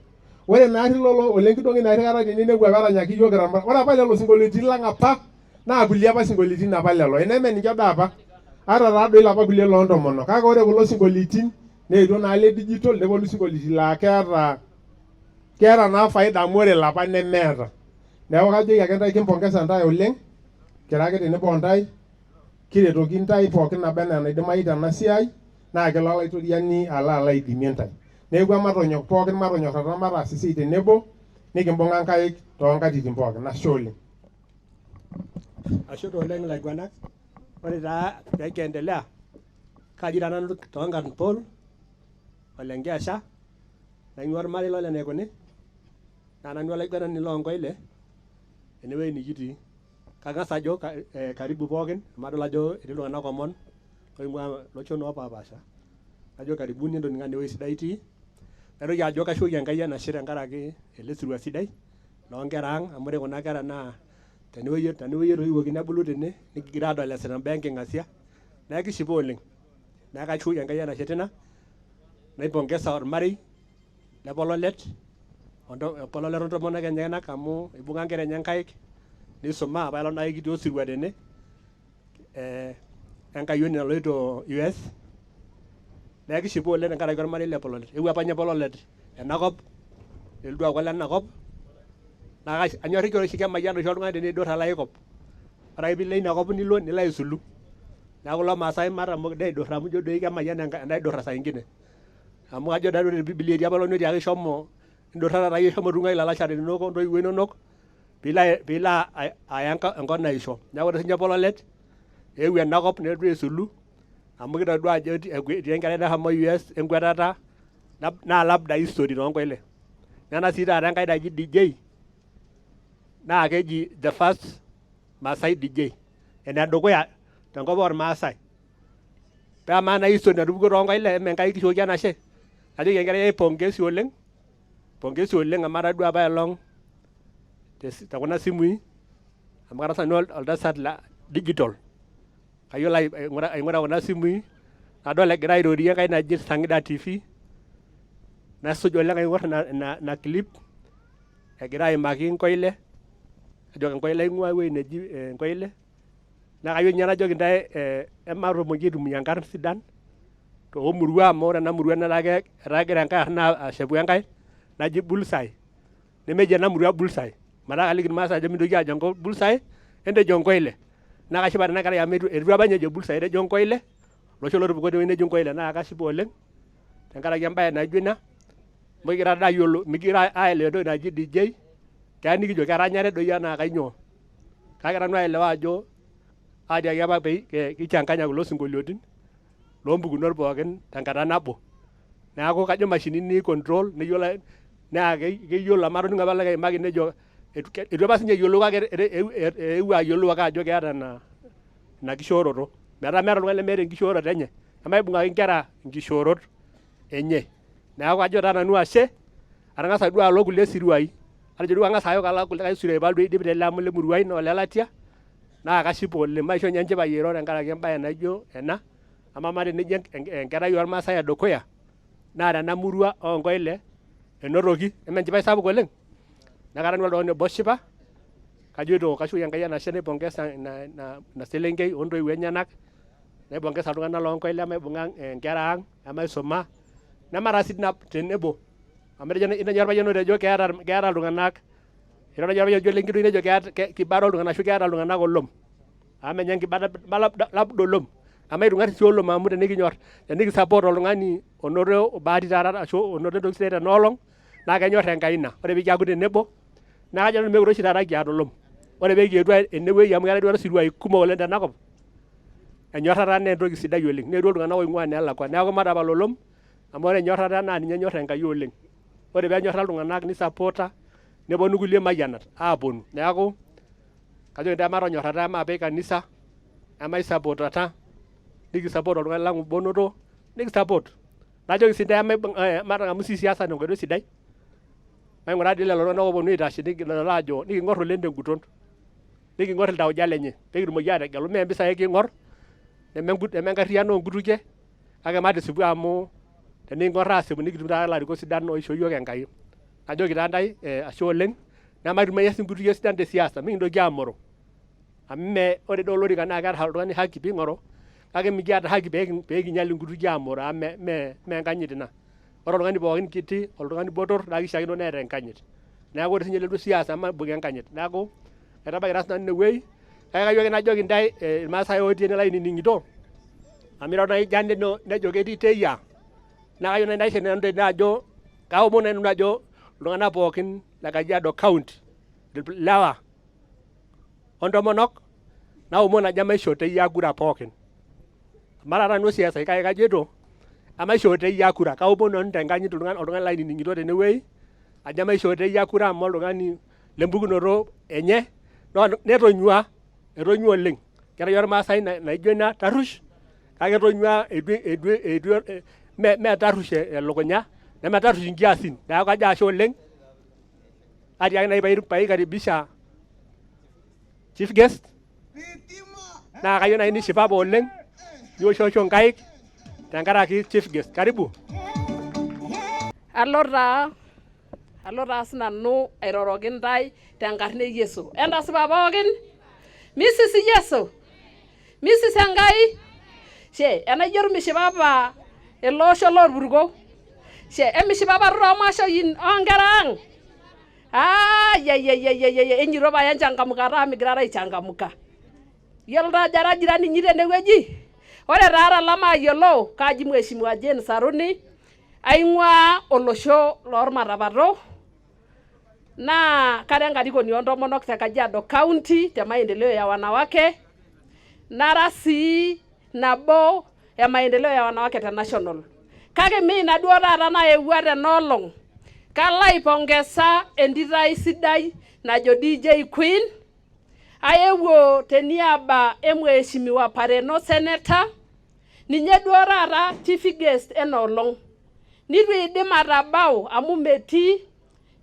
[SPEAKER 23] Ore naarri lolo ole Nkidong'i naarri kata teninepu apa eranyaki iyiook kira ore apa lelo sinkolioitin lang apa naa kulie apa sinkolioitin apa lelo eneme ninche doi apa ata taa doi ilapa kulie loontomonok kake ore kulo sinkolioitin neetuo naa le digital neponu sinkolioitin laa keeta naa faida amu ore ilapa nemeeta. Neeku kajoki ake ntae kimpongesa ntae oleng kira ake tenebo ontae kiretoki ntae pookin naba enaa enaidimayu tena siai naa kelo olaitoriani alo aidimie ntae. Neeku ematonyok pookin matonyorrata mataas esiai tenebo nikimbung'a nkaik toonkatitin pookin. Ashe oleng.
[SPEAKER 21] Ashe taa oleng ilaiguanak. Ore taa pekiendelea, kaji taa nanu toonkarn Paul Ole Nkiasha, naing'ua ormarei lole Naikuni, naa nanu olaiguanani loonkoile enewueji nikitii. Kang'as ajo karibu pookin amu adol ajo etii iltung'anak omon oing'ua iloshon opaapasha. Najo karibuni entonining'o ewueji sidai itii. Naitoki ajo kashukoki Enkai enashe tenkaraki ele sirua sidai loonkera ang' amu ore kuna kera naa tenewueji etoiwuoki nebulu tene nikigira aadol eesita imbaa enking'asia neeku kishipa oleng. Neeku kashukoki Enkai enashe tina naipongesa ormarei le Pololet Pololet ontomonok enyenak amu ibung'a nkera enye nkaik nisuma apailong naai kitii osirua tene enkayioni naloito US neeku kishipa oleng tenkaraki ormarei le Pololet. Eewuo apa ninye Pololet enakop nelotu aaku olenakop naa anyorriki oshi kemayian oshi oltung'ani teneidur alo ai kop. Ore ake piilo ina kop nilo nilo aisulu. Neeku ilo Maasai matamok dii aidurra amu ijo doi kemayian enaidurra saa ingine. Amu kajo taa ore te Biblia etii apa otiaki shomo indurra taata iyie shomo tung'uai ilalashera linonok ontoiwuo inonok piilo aya enkop naisho. Neeku ore siinye Pololet eewuo enakop nelotu aisulu amu kitodua ajo etii enkerai nashomo US enkwetata naa labda history toonkoile. Nena sii taata enkae naji DJ naa keji the first Maasai DJ enedukuya tenkop ormaasai. Paa amaa naa history natupukuo toonkoile eme Enkai kishoki enashe? Najoki enkerai ai pongezi oleng, pongezi oleng amu atadua apa elong tekuna simui amu kara sinanu oltasat le digital kayiolo aing'ura kuna simui nadol egira airorie enkae naji Sangida TV nasuj oleng aing'or ina clip egira aimaki Nkoile ajo Nkoile aing'ua ewueji neji Nkoile naa kayieu ninye najoki ntae ematumoki aitumia inkarn sidan toomurua amu ore ena murua netaa kegira enkae arna ashepu enkae naji Bullseye nemeji ena murua Bullseye metaa kaliki irmaasai ajo mintoki ajo enkop Bullseye entejo Nkoile naa kashipa tena kerai amu eitu apa ninye ejo Bullseye etejo Nkoile olosho lotupukuo tewueji neji Nkoile naa kashipa oleng tenkaraki embaye naijo ina amu kigira doi ayiolou mikigira aelewa entoki naji DJ keya nikijo keranyare doi enaa kainyoo kake nanu aelewa ajo atiaki apa pee kichanganya kulo sinkolioitin loompukunot pookin tenkata nabo neeku kajo imashinini control neyiolo naa keyiolo amu atoning'o apa likae oimaki nejo eitu apa sinye eyiolou kake eewuo ayiolou ake ajo keeta ina kishooroto metaa meeta oltung'ani lemeeta enkishooroto enye emaibung'aki inkera inkishoorot enye neeku kajo taa nanu ashe atang'asa duo alo kulie siruai atejo duo kang'as ayok alo kulikae siruai paalotu aidip tele amu lemurua ai naa olelatia naa kashipa oleng maisho ninye enchipai airo tenkaraki embaye naijo ena amu amaa teneji enkerai ormaasai edukuya naa tena murua oonkoile enotoki eme enchipai sapuk oleng neeku kara nanu oltung'ani obo oshipa kajoito kashukoki Enkai enashe naipongesa ina selenkei ontoiwuo enyenak naipongesa iltung'anak loonkoile maibung'a inkera ang emaisuma nemataa sii tenebo amu etejo orpayian otejo keeta iltung'anak etejo orpayian ojo Lenkidong nejo keeta kibara iltung'anak ashu keeta iltung'anak olom amu menye enkibata labda olom emaitung'ari sii olom amu tenikinyor tenikisupport oltung'ani onoto bahati taata ashu onoto entoki sidai tena olong naa kenyor Enkai ina ore pikiaku tenebo naa kajo nanu mekure oshi taata kiata olom ore pekietuo enewueji amu keetae duo isiruai kumok oleng tenakop enyorrata naa entoki sidai oleng neetuo iltung'anak oing'ua neelakua neeku matapal olom amu ore enyorrata naa ninye enyor Enkai oleng ore peenyorra iltung'anak nisapota neponu kulie mayianat aaponu neeku kajoki intae matonyorrata emaape kanisa emaisapotata nikisupport oltung'ani lang obo onoto nikisupport. Najoki sii ntae matang'amu sii siasa tenkoitoi sidai, maing'ura dii lelo tung'anak ooponu aitashe nikidol aajo niking'or oleng tenguton, niking'or iltauja lenye pee kitumoki aategelu mee mpisai king'or neme enkarriyiano oonkutukie kake matisipu amu teniking'or aasipu nikitum taata ilarikok sidan oishoo iyiook Enkai. Najoki taa ntae ashe oleng nemaitumia sii nkutukie sidan te siasa mikintoki aamoro amu mee ore dii olorika naa keeta oltung'ani haki piing'oro kake mikiata haki pee kinyial inkutukie aamoro amu mee enkanyit ina. Ore oltung'ani pookin kiti oltung'ani botor naa kishiakino neeta enkanyit. Neeku ore sinye eletu siasa maibung'a enkanyit. Neeku aitabaiki taa sinanu inewuei kake kayieu ake najoki ntae irmaasai otii ene lainining'ito amu iro nai Jane nejo ketii Teyia naa kayieu nai naisho nanu tene ajo kaomon nai nanu ajo iltung'anak pookin le Kajiado County ilewa ontomonok naomon ajo emaisho Teyia kura pookin. Mara nanu osiasai kake kajoito emaishoo Teyia kura. Kaomon nanu tenkanyit oltung'ani lainining'ito tenewuei ajo emaishoo Teyia kura amu oltung'ani lempukunoto enye netonyua, etonyua oleng. Kerai ormaasai naijo ina tarruesh kake etonyua eitu mee tarruesh elukunya nemetarruesh inkiasin. Neeku kajo ashe oleng atiaki nai paikaribisha chief guest naa kayieu nai nishipapa oleng niwoshosho nkaik tenkaraki chief guest. Karibu.
[SPEAKER 2] Alo taa sinanu airoroki intae tenkarna e Yesu. Entasipa pookin? Misisi Yesu? Misisi Enkai? She enaijo mishipapa ele osho lorpurko? She emishipapa toomashoin oonkera ang'? Aayayayayaya enyito pae enchangamka taa migirara aichangamka. Yiolo taa ajo ara jirani inyi tenewueji? Ore taa talamayiolo kaji Mheshimiwa Jane Saruni aing'uaa olosho lormatapato naa kara enkarikoni oontomonok te Kajiado County te maendeleo ya wanawake nara sii nabo e maendeleo ya wanawake te national. Kake mee ina duo taata naewua tena olong. Kalo aipongesa entito ai sidai najo DJ Queen aewuo teniaba e Mheshimiwa Pareno senator ninye duo taata chief guest ena olong. Nitu eidim atabau amu metii,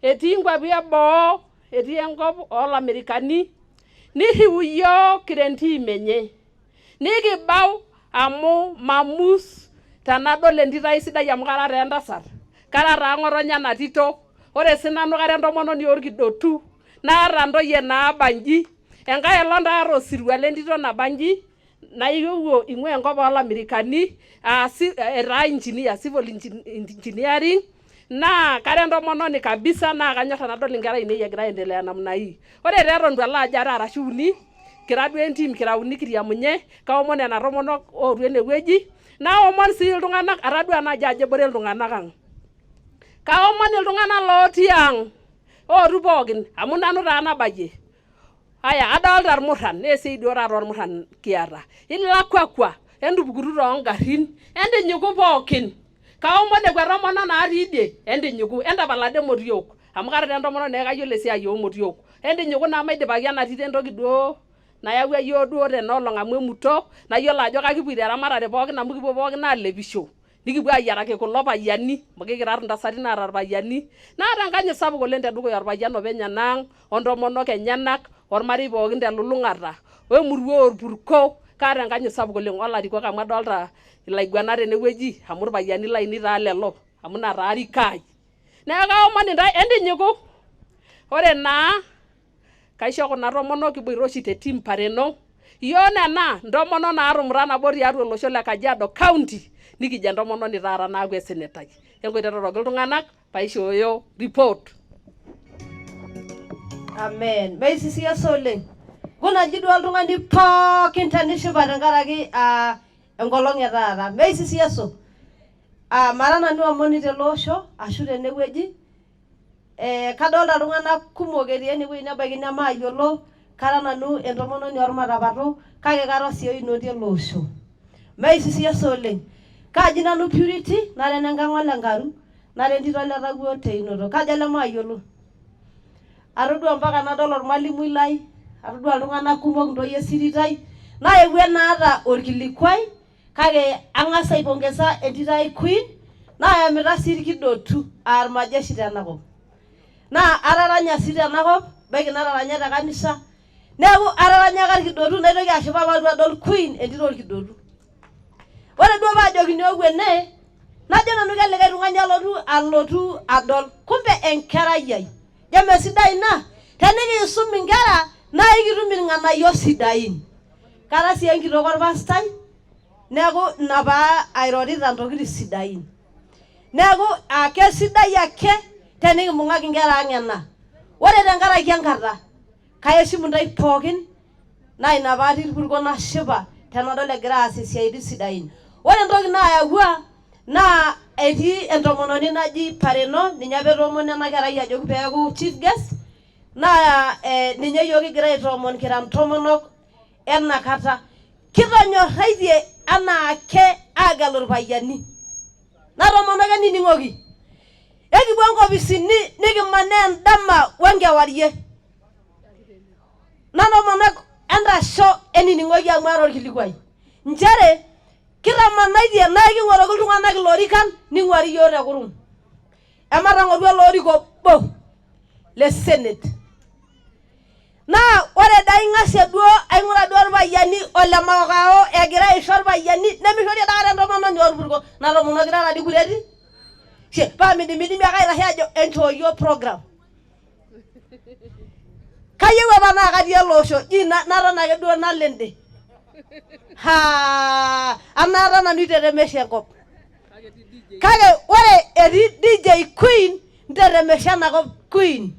[SPEAKER 2] etii nkuapi eboo, etii enkop oolamerikani, nirriu iyiook kira entiim enye. Nikibau amu mamus tenadol entito ai sidai amu kara taa entasat, kara taa ng'otonye ena tito, ore sinanu kara entomononi orkidotu, naata ntoyie naaba nji, enkae olong taa aata osirua lentito naba nji, naewuo ing'ua enkop oolamerikani aa etaa engineer civil engineering naa kara entomononi kabisa naa kanyor tenadol inkera ainei egira aendelea namna hii. Ore taa eton itu alo ajo are arashu uni kira duo entim kira uni kiriamunye kaomon nena tomonok ootu enewueji naomon sii iltung'anak atadua naaji ajo ebore iltung'anak ang. Kaomon iltung'anak lootii ang ootu pookin amu nanu taa nabayie. Aya adolta irmurran naa esiai duo taata ormurran kiata. Ilakuakua, entupukutu toongarrin, entinyiku pookin. Kaomon nekua tomonok naatii idie, entinyiku, entapal ade motiok amu kara taa entomononi neeku kayiolo esiai oomotiok. Entinyiku naa maidipaki ena tito entoki duo nayawua iyiook duo tena olong amu emuto, nayiolo ajo kakipuoito eramatare pookin amu kipuo pookin alepisho. Nikipuo ayiaraki kulo payiani amu kikira intasati naata irpayiani. Naata enkanyit sapuk oleng tedukuya orpayian openy enaang ontomonok enyenak ormarei pookin telulung'ata wemurua orpurko. Kaata enkanyit sapuk oleng olarikok amu adolta ilaiguanak tenewueji amu irpayiani lainei taa lelo amu ina taa riko ai. Neeku kaomon intae entinyiku. Ore naa kaisho kuna tomonok kiboita oshi te team Pareno Iyiok nena ntomonok naatumuta nabo tiatua olosho le Kajiado County nikijo entomononi taata naaku esenetai. Enkoitoi iroroki iltung'anak paishooyo report.
[SPEAKER 3] Amen. Meisisi Yesu oleng. Nkunaji duo oltung'ani pookin tenishipa tenkaraki ah, enkolong e taata. Meisisi Yesu. Ah, mara nanu omoni tele osho ashu tenewueji. Eh, kadolta iltung'anak kumok etii enewueji nebaiki nemaayiolo, kara nanu entomononi ormatapato kake kara sii oinoti ele osho. Meisisi Yesu oleng. Kaaji nanu Purity, nara enenkang ole Nkaru, nara entito ole Tawuo teinoto. Kaja lemaayiolo? Atodua mpaka nadol ormalimui lai, atodua iltung'anak kumok intoyie esirit ai, naewuo enaata orkilikuai kake ang'as aipongeza entito ai Queen Naayamita sii ilkidotu aa ilmajeshi tenakop. Naa ataranya sii tenakop, ebaiki nataranya te kanisa, neeku ataranyaka ilkidotu naitoki ashipa paalotu adol Queen entito olkidotu. Ore duo paajokini ou ene, najo nanu kelikae tung'ani alotu alotu adol, kumbe enkerai ai. Ijo mesidai ina? Tenikiisum inkera naa ikitum irng'anayio sidain. Kara sii enkitok orpastai, neeku ina paa airorita intokitin sidain. Neeku kesidai ake tenikimbung'aki inkera ang' ena. Ore tenkaraki enkata, kaeshimu intae pookin naa ina paatii irpurko nashipa tenadol egira aas isiaitin sidain. Ore entoki naayawua naa etii entomononi naji Pareno, ninye apa etoomono ena kerai ajoki peeku chief guest naa ninye iyiook kigira aitoomon kira intomonok ena kata. Kitonyorraitie anaake aagelu irpayiani. Natomonok enining'oki. Ekipuo nkopisini nikimanaa endama wenkewarie. Natomonok entasho enining'oki amu aata orkilikuai. Nchere kitamanaitie naa eking'oroki iltung'anak ilorikan ning'uari iyiook te kurum. Ematang'oru ele orika obo le senate. Naa ore doi aing'asie duo aing'ura duo irpayiani ole makao egira aisho irpayiani nemishori aikata entomononi orpurko natomonoki taata dii kureti. She paa midimidimi ake aitashe ajo enchoo iyiook program. Kayieu apa naa katii ele osho ji naton ake duo nalo ende. Haa anaata nanu itetemesha enkop. Kake ore etii DJ Queen ntetemesha enakop Queen.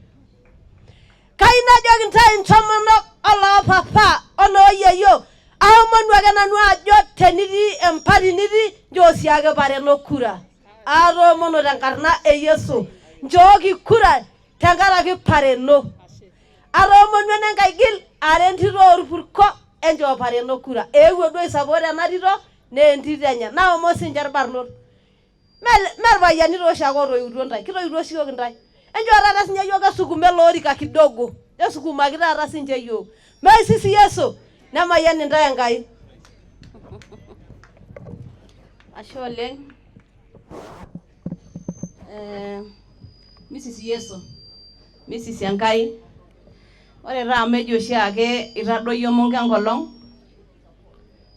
[SPEAKER 3] Kayieu najoki intae intomonok oloopapa olooyieyio aomonu ake nanu ajo tenitii empati nitii nchoo siake Pareno kura. Atoomono tenkarna e Yesu nchooki kura tenkaraki Pareno. Atoomonua enenkai gil ara entito orpurko enchoo Pareno kura. Eewuo duo aisupport ena tito naa entito enye. Naomon sinche irbarnot. Mee irpayiani taa oshiake otoiutuo intae, kitoiutuo oshi iyiook intae. Enchoo taata sinye iyiook esukuma ele orika kidogo, esukumaki taata sinche iyiook. Meisisi Yesu, nemayian intae Enkai.
[SPEAKER 4] Ashe oleng. Misisi Yesu, misisi Enkai. Ore taa amu eji oshiake itadoyio Mungu enkolong,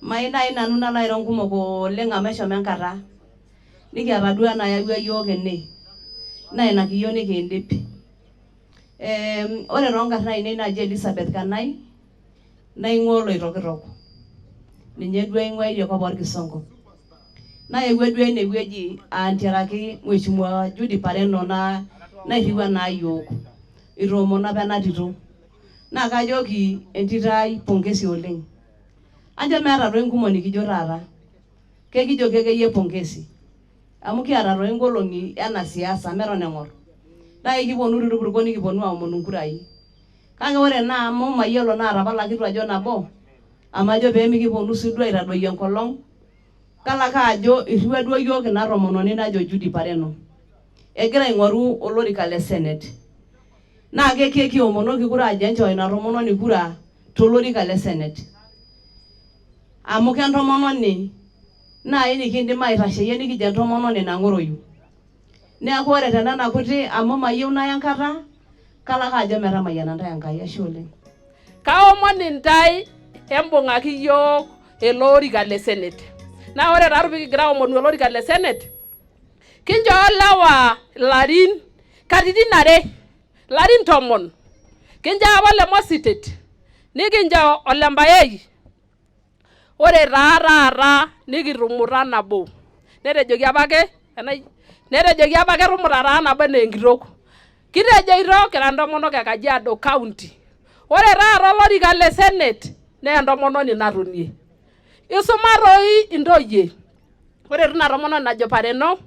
[SPEAKER 4] mayieu nai nanu nalo airo nkumok oleng amu eshomo enkata. Nikiata duo enayawua iyiook ene, naa ina kiyieu nikiindip. Ore toonkarn ainei naaji Elizabeth Kanai, naing'ua Oloitokitok. Ninye duo aing'ua idia kop orkisongo. Naewuo duo ene wueji aa ntiaraki Mheshimiwa Judy Pareno nairriwua naa iyiook. Itoomono apa ena tito. Naa kajoki entito ai pongesi oleng. Anjo meeta toi nkumok nikijo taata. Kekijoki akeyie pongesi. Amu kiata toi nkolong'i ena siasa meton eng'or. Naa ekiponu tilupurko nikiponu aomonu nkurai. Kake ore naa amu mayiolo naa atapala kitu ajo nabo, amu ajo pee mikiponu sii duo aitadoyio enkolong, kalo ake ajo irriwua duo iyiook ina tomononi najo Judy Pareno. Egira aing'oru olorika le senate. Naa kekiomonoki kura ajo enchoo ina tomononi kura tolorika le senate. Amu kentomononi naai nikindim aitasheyie nikijo entomononi nang'oroyu. Neeku ore tenena kuti amu mayieu naya enkata, kalo ake ajo metamayiana intae Enkai. Ashe oleng.
[SPEAKER 2] Kaomon intae embung'aki iyiook ele orika le senate. Naa ore taatoi pee kigira aomonu olorika le senate, kinchoo lewa ilarin katitin are, ilarin tomon. Kinchoo apa ole Mositet, nikincho ole Mbayei. Ore taa taata nikitumuta nabo. Netejoki apake netejoki apake tumuta taa nabo enaa enkitok. Kitejoito kira intomonok e Kajiado County. Ore taata olorika le senate naa entomononi natonie. Isuma toi intoyie. Ore tina tomononi najo Pareno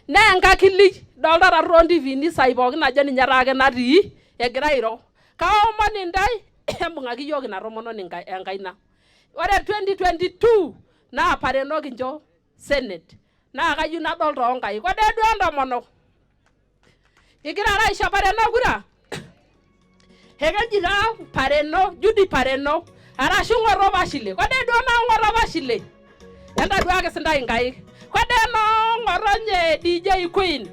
[SPEAKER 2] naa enkakili idoltata too ntiviini isaai pookin ajo ninye taake natii egira airo. Kaomon intae embung'aki iyiook ina tomononi enkaina. Ore 2022 naa Pareno kincho senate naa kayieu nadol toonkaik. Kodee duo intomonok? Igirara aisho Pareno kura? Ekeji taa Pareno, Judy Pareno arashu ng'oto Pashile. Kodee duo noo ng'oto Pashile? Entaduaki sintae inkaik. Kodee noo ng'otonye DJ Queen.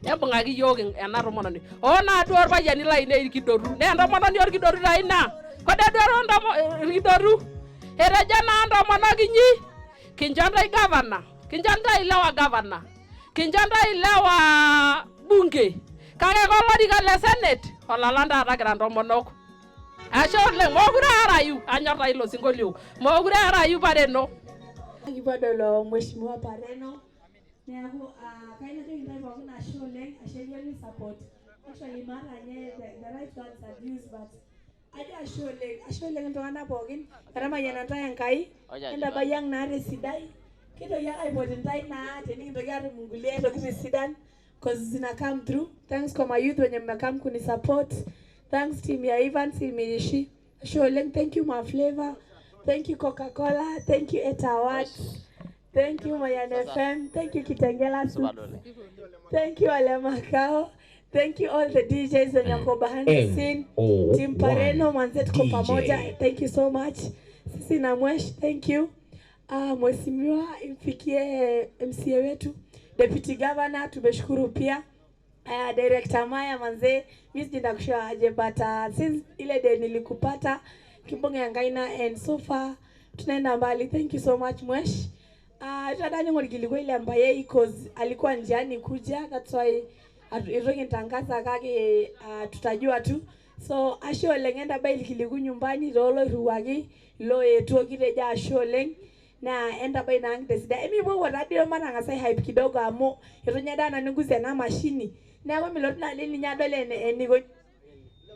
[SPEAKER 2] Embung'aki iyiook ena tomononi. Oo naa duo irpayiani lainei irkidotu. Naa entomononi orkidotu taa ina. Kode duo irkidotu. Etejo naa ntomonok inyi, kincho ntae gavana, kincho ntae ilewa gavana, kincho ntae ilewa bunge. Kake kolorika le senate, olalang taata kira ntomonok. Ashe oleng, mookure aarayu, anyor taa ilo sinkolio. Mookure aarayu Pareno.
[SPEAKER 6] Kipuo adol Mheshimiwa Pareno. Neeku kayieu najoki intae pookin ashe oleng, ashe yiok ni support. Actually maata ninye the right words I'd use but ajo ashe oleng iltung'anak pookin. Metamayiana intae Enkai, entabai ang' naa tesidai. Kintoki ake aipot intae naa tenikintoki atum inkulie tokitin sidan cause zina come through. Thanks kwa mayouth wenye mmekam kunisupport. Thanks team ya Evans Imirishi. Ashe oleng, thank you Ma Flavor. Thank you Coca-Cola. Thank you Eta Awards. Thank you Mayan FM. Thank you Kitengela Suits. Thank you Ole Makao. Thank you all the DJs wenye wako behind the scene. Team Pareno manze tuko pamoja. Thank you so much. Sisi na Mwesh, thank you. Mheshimiwa imfikie MCA wetu, Deputy Governor tumeshukuru pia. Director Maya manze, mimi sijui nitakushow aje but since ile day nilikupata kibonge Enkai and so far tunaenda mbali. Thank you so much Mwesh. Tadani ngorikilikuwa ile ambaye cause alikuwa njiani kuja, that's why itu kintangaza kake tutajua tu. So ashe oleng entabai irkiliku nyumbani tooloirriwuaki loetuo kitejo ashe oleng naa entabai naa ang tesidai. Emipuopuo taadii matang'as ai hype kidogo amu itu ninye daa nanu aigusa ena mashini neeku milotu naleng ninye adol eniko.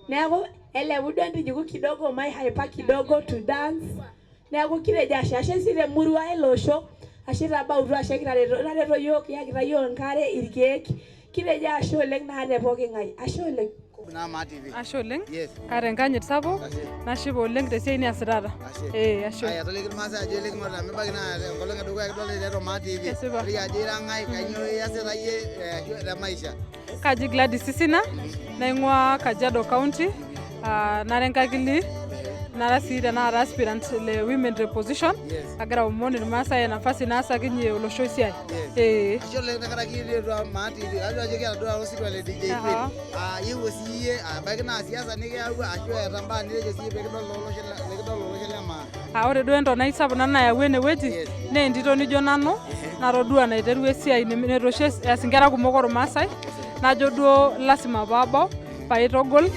[SPEAKER 6] Neeku elepu duo entijiku kidogo maihypa kidogo to dance. Neeku kitejo ashe, ashe sii temurua ele osho, ashe itabautua, ashe kitareto itareto yiok, iyakita yiok enkare, irkeek. Kitejo ashe oleng naa te pooki ng'ae. Ashe oleng.
[SPEAKER 8] Ashe oleng. Kaata enkanyit sapuk, nashipa oleng tesiai niasitata. Ee, ashe.
[SPEAKER 5] Aya, toliki irmaasai ajo liking'orita amu ebaiki naa enkolong edukuya kidolita tiatua Maa TV.
[SPEAKER 8] Kesipa.
[SPEAKER 5] Toliki ajo ira ng'ae, kainyoo iyasita iyie ashu te maisha.
[SPEAKER 8] Kaji Gladys Sisina, naing'ua Kajiado County, nara enkakili, nara sii tenakata aspirant le women rep position, agira aomon irmaasai enafasi naasakinye olosho esiai. Ee.
[SPEAKER 5] Ashe oleng tenkaraki tiatua Maa TV. Kajo ajo kiata duo osirua le DJ Queen. Iyieu sii iyie ebaiki naa siasa nikiyawua ashu eeta mbaa nitejo sii pee kidol tolosho likidol tolosho le Maa.
[SPEAKER 8] Ore duo entonai sapuk nanu nayawua enewueji naa entito nijo nanu natodua naiterua esiai neitu oshi eas inkera kumok ormaasai najo duo lasima paabau paitogol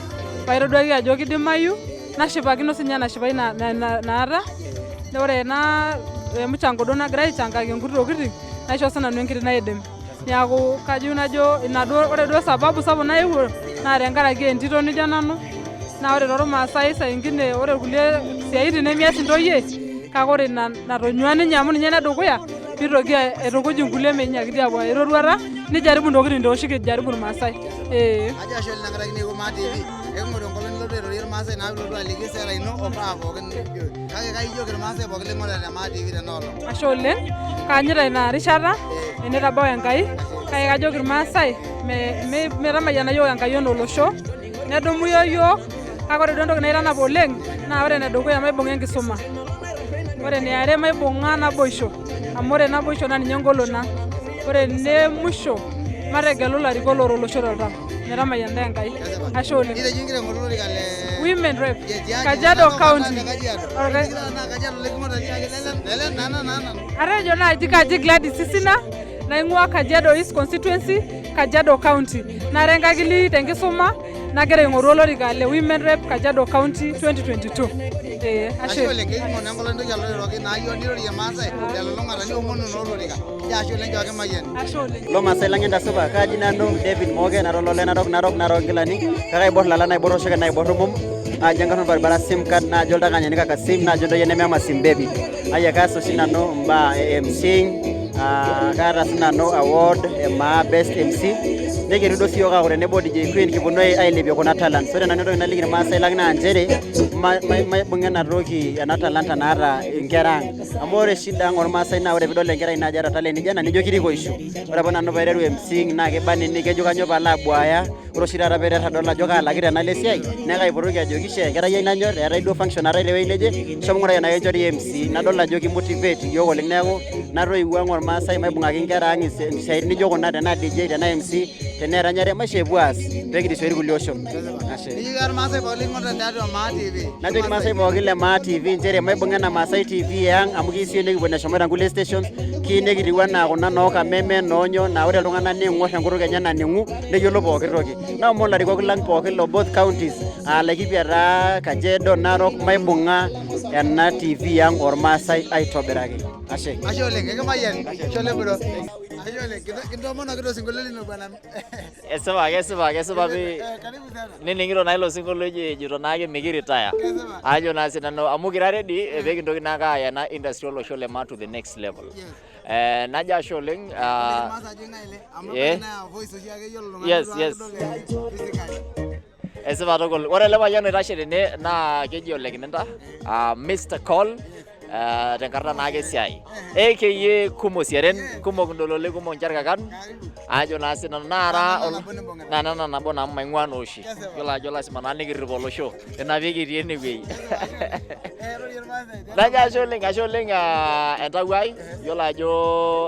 [SPEAKER 8] paitoduaki ajo kidimayu nashipakino sinye ena shipai naata. Ore ena muchango duo nagira aichangaki nkuti tokitin naisho sinanu enkiti naidim. Niaku kajo najo ina duo ore duo sababu sapuk nayewuo naa tenkaraki entito nijo nanu. Naa ore tormaasai saa ingine ore kulie siaitin nemias intoyie kake ore ina natonyua ninye amu ninye enedukuya pitoki aitukuj inkulie menyaakiti aapuo eroruata nijaribu intokitin tooshi kijaribu irmaasai. Ee.
[SPEAKER 5] Ajo ashe oleng tenkaraki niewuo Maa TV. Eking'oru enkolong nilotu airorie irmaasai naa pilotu aliki sera ino o mbaa pookin nijo. Kake kai ijoki irmaasai pookin ling'orita te Maa TV tena olong?
[SPEAKER 8] Ashe oleng, kaanyita ina rishata enitabau Enkai, kake kajoki irmaasai metamayiana yiok Enkai enaa olosho, nedumu yiok, kake ore duo entoki naitanap oleng naa ore enedukuya maibung'a enkisuma, ore eniare maibung'a naboisho, amu ore naboisho naa ninye engolon ang', ore ene musho mategelu ilarikok loora olosho toltau. Metamayiana Enkai. Ashe oleng.
[SPEAKER 5] Nitejo ingira aing'oru olorika le
[SPEAKER 8] Women Rep, Kajiado County. Atejo naaji kaji Gladys Sisina naing'ua Kajiado East Constituency, Kajiado County. Nara enkakili tenkisuma nagira aing'oru olorika le Women Rep Kajiado County 2022. Ee,
[SPEAKER 5] Ashe
[SPEAKER 8] ashe.
[SPEAKER 5] oleng, eking'oru enkolong nintoki alo airoroki naa yiok nirorie irmaasai telulung'ata niomonu naa olorika. Ajo ashe oleng nchooki mayian.
[SPEAKER 8] Ashe oleng.
[SPEAKER 9] Lo maasai lang entasupa, kaji nanu David Moke nara olole narok narok narok nkilani, kake aibor lala naibor oshoke naibor umum, naajo enkarna orbaribara sim card naajo oltanganyani kaka sim naajo ntoyie nemema sim baby. Aya kaas oshi nanu imbaa e MCing, kaata sinanu award e maa best MC, nekiretu duo siyiok aaku tenebo DJ Queen kiponu ailepie kuna talents. Ore nanu entoki naliki irmaasai lang naa nchere maibung'a ena toki ena talanta naata inkera ang. Amu ore shida ang ormaasai naa ore piidol enkerai naaji eeta talent nijo ena nijo kirikoisho. Ore apa nanu paiteru MCing naa kiba nini kejo kanyoo paalo abuaya. Ore oshi taata paiter adol ajo kaalakita ena alo esiai, naa kaipotoki ajoki shee enkerai ai nanyor, eetai duo function naatae tewueji neje, shomo ng'urai enaa kinchori MC. Nadol ajo kimotivate iyiok oleng' neeku natoiwuo ang' ormaasai maibung'aki inkera ang' isiaitin nijo kuna tenaa DJ tenaa MC tenaa eranyare maishoo epuo aas pee kirisioi irkulie oshon. Ashe.
[SPEAKER 5] Nijoki irmaasai pookin liking'orita tiatua Maa TV.
[SPEAKER 9] Najoki irmaasai pookin le Maa TV nchere maibung'a ena Maasai TV ang amu kiyieu siyiok nikipuo eneshomoita nkulie stations, kiyieu nikitiu anaa kuna noo Kameme noonyo naa ore iltung'anak niing'or enkutuk enye naning'u neyiolo pooki toki. Naomon ilarikok lang pookin le both counties aa Laikipia taa Kajiado, Narok maibung'a ena TV ang ormaasai aitobiraki. Ashe.
[SPEAKER 5] Ashe oleng, ekimayian. Ashe oleng bro. Ashe oleng. Kintoomonoki ilo sinkolio lino bwana.
[SPEAKER 11] Esipa, kesipa, kesipa pii.
[SPEAKER 5] Karibu sana.
[SPEAKER 11] Nining'ito naa ilo sinkolio oji ejito naake mikiritaya. Ajo naa sinanu amu kira ready pee kintoki naake aaya ena industry olosho le maa to the next level. Eh, najo ashe oleng. Eh. Yes. Esipa tukul. Ore ele payian oitashe tene naa keji Ole Kininta, ah, Mr. Call eh, tenkarna naake esiai. AKA kumok siaren, kumok indololi, kumok incharkakan. Ajo naa sinanu naara naa nena nabo naa amu maing'ua naa oshi. Yiolo ajo lasima naa nikirrip olosho. Ina pee kitii enewueji. Najo ashe oleng, ashe oleng ah, entawuo ai. Yiolo ajo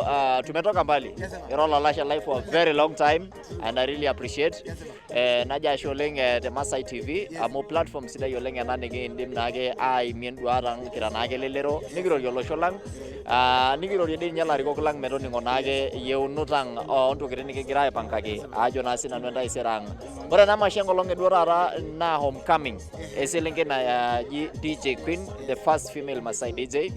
[SPEAKER 11] ah, tumetoka mbali. Ira olalashe lai for a very long time and I really appreciate. Eh, najo ashe oleng eh, te Masai TV amu platform sidai oleng ena nikiindim naake aimie nduat ang kira naake elelero nikirorie olosho lang ah, nikirorie dii ninye ilarikok lang metoning'o naake iyieunot ang ontokitin nikigira aipangaki ajo naa sinanu entaisere ang. Ore ena masho enkolong e duo taata naa homecoming eselenkei naji DJ Queen, the first female Masai DJ.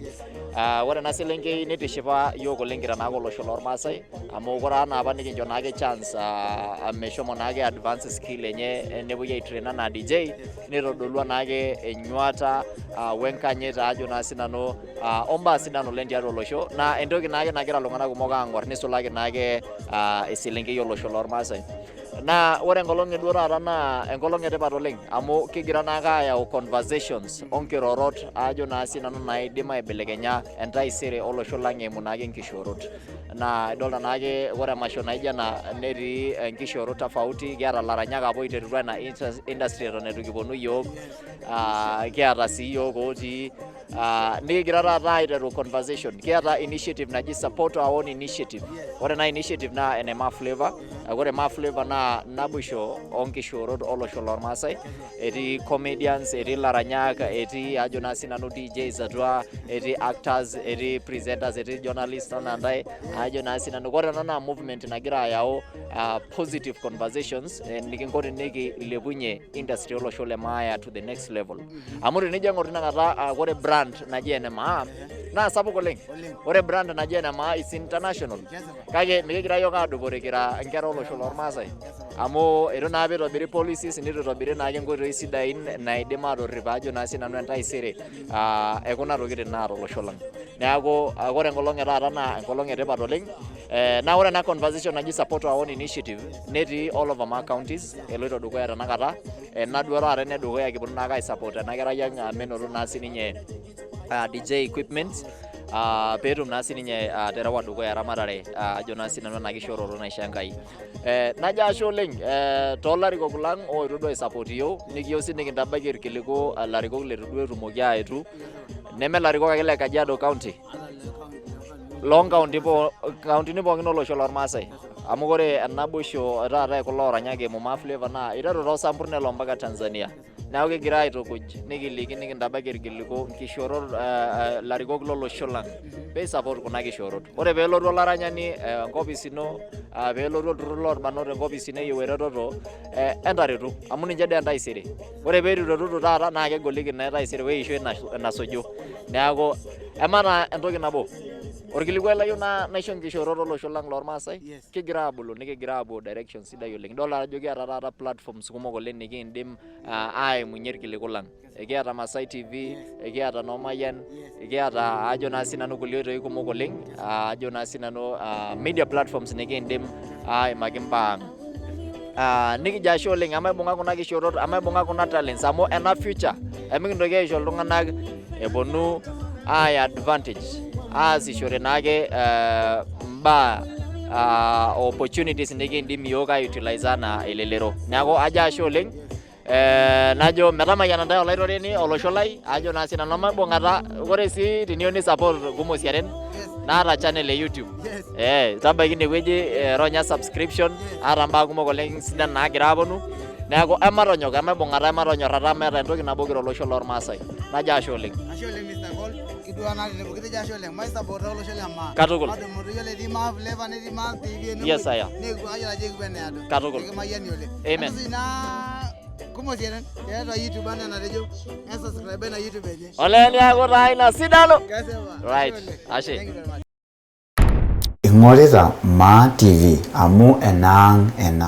[SPEAKER 11] Ah, ore ena selenkei nitishipa iyiook oleng kira naake olosho lormaasai amu ore anaa apa nikincho naake chance ah, meshomo naake advance skill enye eh, nepuoi aitrain anaa DJ nitodolua naake enyuata ah, wenkanyit ajo naa sinanu ah, ombaa sidan oleng tiatua olosho naa entoki naake nagira iltung'anak kumok aang'or nisulaki naake ah, eselenkei olosho lormaasai. Naa ore enkolong e duo taata naa enkolong e tipat oleng amu kigira naake ayau conversations onkirorot ajo naa sinanu naidim aibelekenya entaisere olosho lang eimu naake nkishoorot. Naa idolta naake ore emasho naijo ena netii nkishoorot tofauti, kiata ilaranyak apa oiterutua ina industry eton eitu kiponu iyiook, ah, kiata sii iyiook otii Ah, nikigira taata aiteru conversation kiata initiative naji support our own initiative ore ena initiative naa ene Maa Flavour. Ah, ore Maa Flavour naa naboisho oonkishoorot olosho lormaasai etii comedians etii ilaranyak etii ajo naa sinanu DJs atua etii actors etii presenters etii journalists anaa ntae ajo naa sinanu ore ena naa movement nagira ayau ah, positive conversations eh, nikinko tenikilepunye industry olosho le Maa to the next level amu tenijo aing'or tinakata ah, ore brand naji ene maa naa sapuk oleng ore brand naji ene maa is international kake mikigira yiok adupore kira inkera olosho lormaasai amu itu naa pitobiri policies nitu itobiri naake nkoitoi sidain naidim atorrip ajo naa sinanu entaisere ah, ekuna tokitin naata olosho lang neeku ah, ore enkolong e taata naa enkolong etipat oleng eh, naa ore ena conversation naji support our own initiative netii all over Maa counties eloito dukuya tenakata ena duo taata enedukuya kiponu naake aisupport ena kerai ang ah, menoto naa sininye ah, DJ equipment ah, peetum naa sininye aterewa dukuya eramatare ah, ajo naa sinanu ena kishooroto naishoo Enkai. Eh, najo ashe oleng eh, toolarikok lang oetuo duo aisupport iyiok nikiyieu sii nikintabaiki irkiliku ilarikok leitu duo etumoki aetu neme ilarikok ake le Kajiado County loonkaunti po kauntini pookin olosho lormaasai amu ore enaboisho taata e kulo oranyak eimu Maa Flavour naa iteru toosampur nelo mpaka Tanzania neeku kigira aitukuj nikiliki nikintabaiki irkiliku nkishoorot eh, ilarikok lolosho lang pee isupport kuna kishoorot ore peelotu olaranyani eh, enkopis ino ah, peelotu olturrur lorbarnot enkopis ino eyieu eretoto eh, entaretu amu ninche dee entaisere ore pee eitu iretutu taata naa kegoliki naa taisere weishoi nasuju neeku emataa entoki nabo orkilikuai layieu naa naisho nkishoorot olosho lang lormaasai kigira aabulu nikigira aapuo direction sidai oleng idol ajo kiata taata platforms kumok oleng nikiindim ah, aimunye irkiliku lang ekiata Masai TV ekiata noo Mayian ekiata ajo naa sinanu kulie oitoi kumok oleng ah, ajo naa sinanu ah, media platforms nikiindim aimaki imbaa ang. Ah, nikijo ashe oleng amu aibung'a kuna kishoorot amu aibung'a kuna talents amu ena future emikintoki aisho iltung'anak eponu aaya advantage aasishore naake eh, imbaa opportunities nikiindim iyiook aiutilize anaa elelero. Neeku ajo ashe oleng eh, najo metamayiana ntae olaitoriani olosho lai ajo naa sinanu maibung'ata. Ore sii teniyieu ni support Kumos Siaren naata channel e YouTube, eh, tabaiki inewueji eh, ronya subscription aata mbaa kumok oleng sidan naagira aponu. Neeku ematonyok, emaibung'ata, ematonyorrata, meeta entoki nabo kira olosho lormaasai. Najo ashe oleng.
[SPEAKER 5] Ashe oleng Mr. Gold. Kidua naa tenebo kitejo ashe oleng. Maisapota olosho le maa.
[SPEAKER 11] Katukul.
[SPEAKER 5] Matumoto iyiolo etii Maa Flavor netii Maa TV enewueji.
[SPEAKER 11] Yes, I am.
[SPEAKER 5] Neeku kayiolo ajo ekipuo eneado.
[SPEAKER 11] Katukul.
[SPEAKER 5] Ekimayiani oleng.
[SPEAKER 11] Amen.
[SPEAKER 5] Atusuj naa kumok siatin tiatua YouTube anaa enatejo esubscribe ina YouTube enye.
[SPEAKER 11] Olee niaku taa ina sidano.
[SPEAKER 5] Kesipa.
[SPEAKER 11] Right. Ashe.
[SPEAKER 1] Ing'orita Maa TV amu enaang' ena.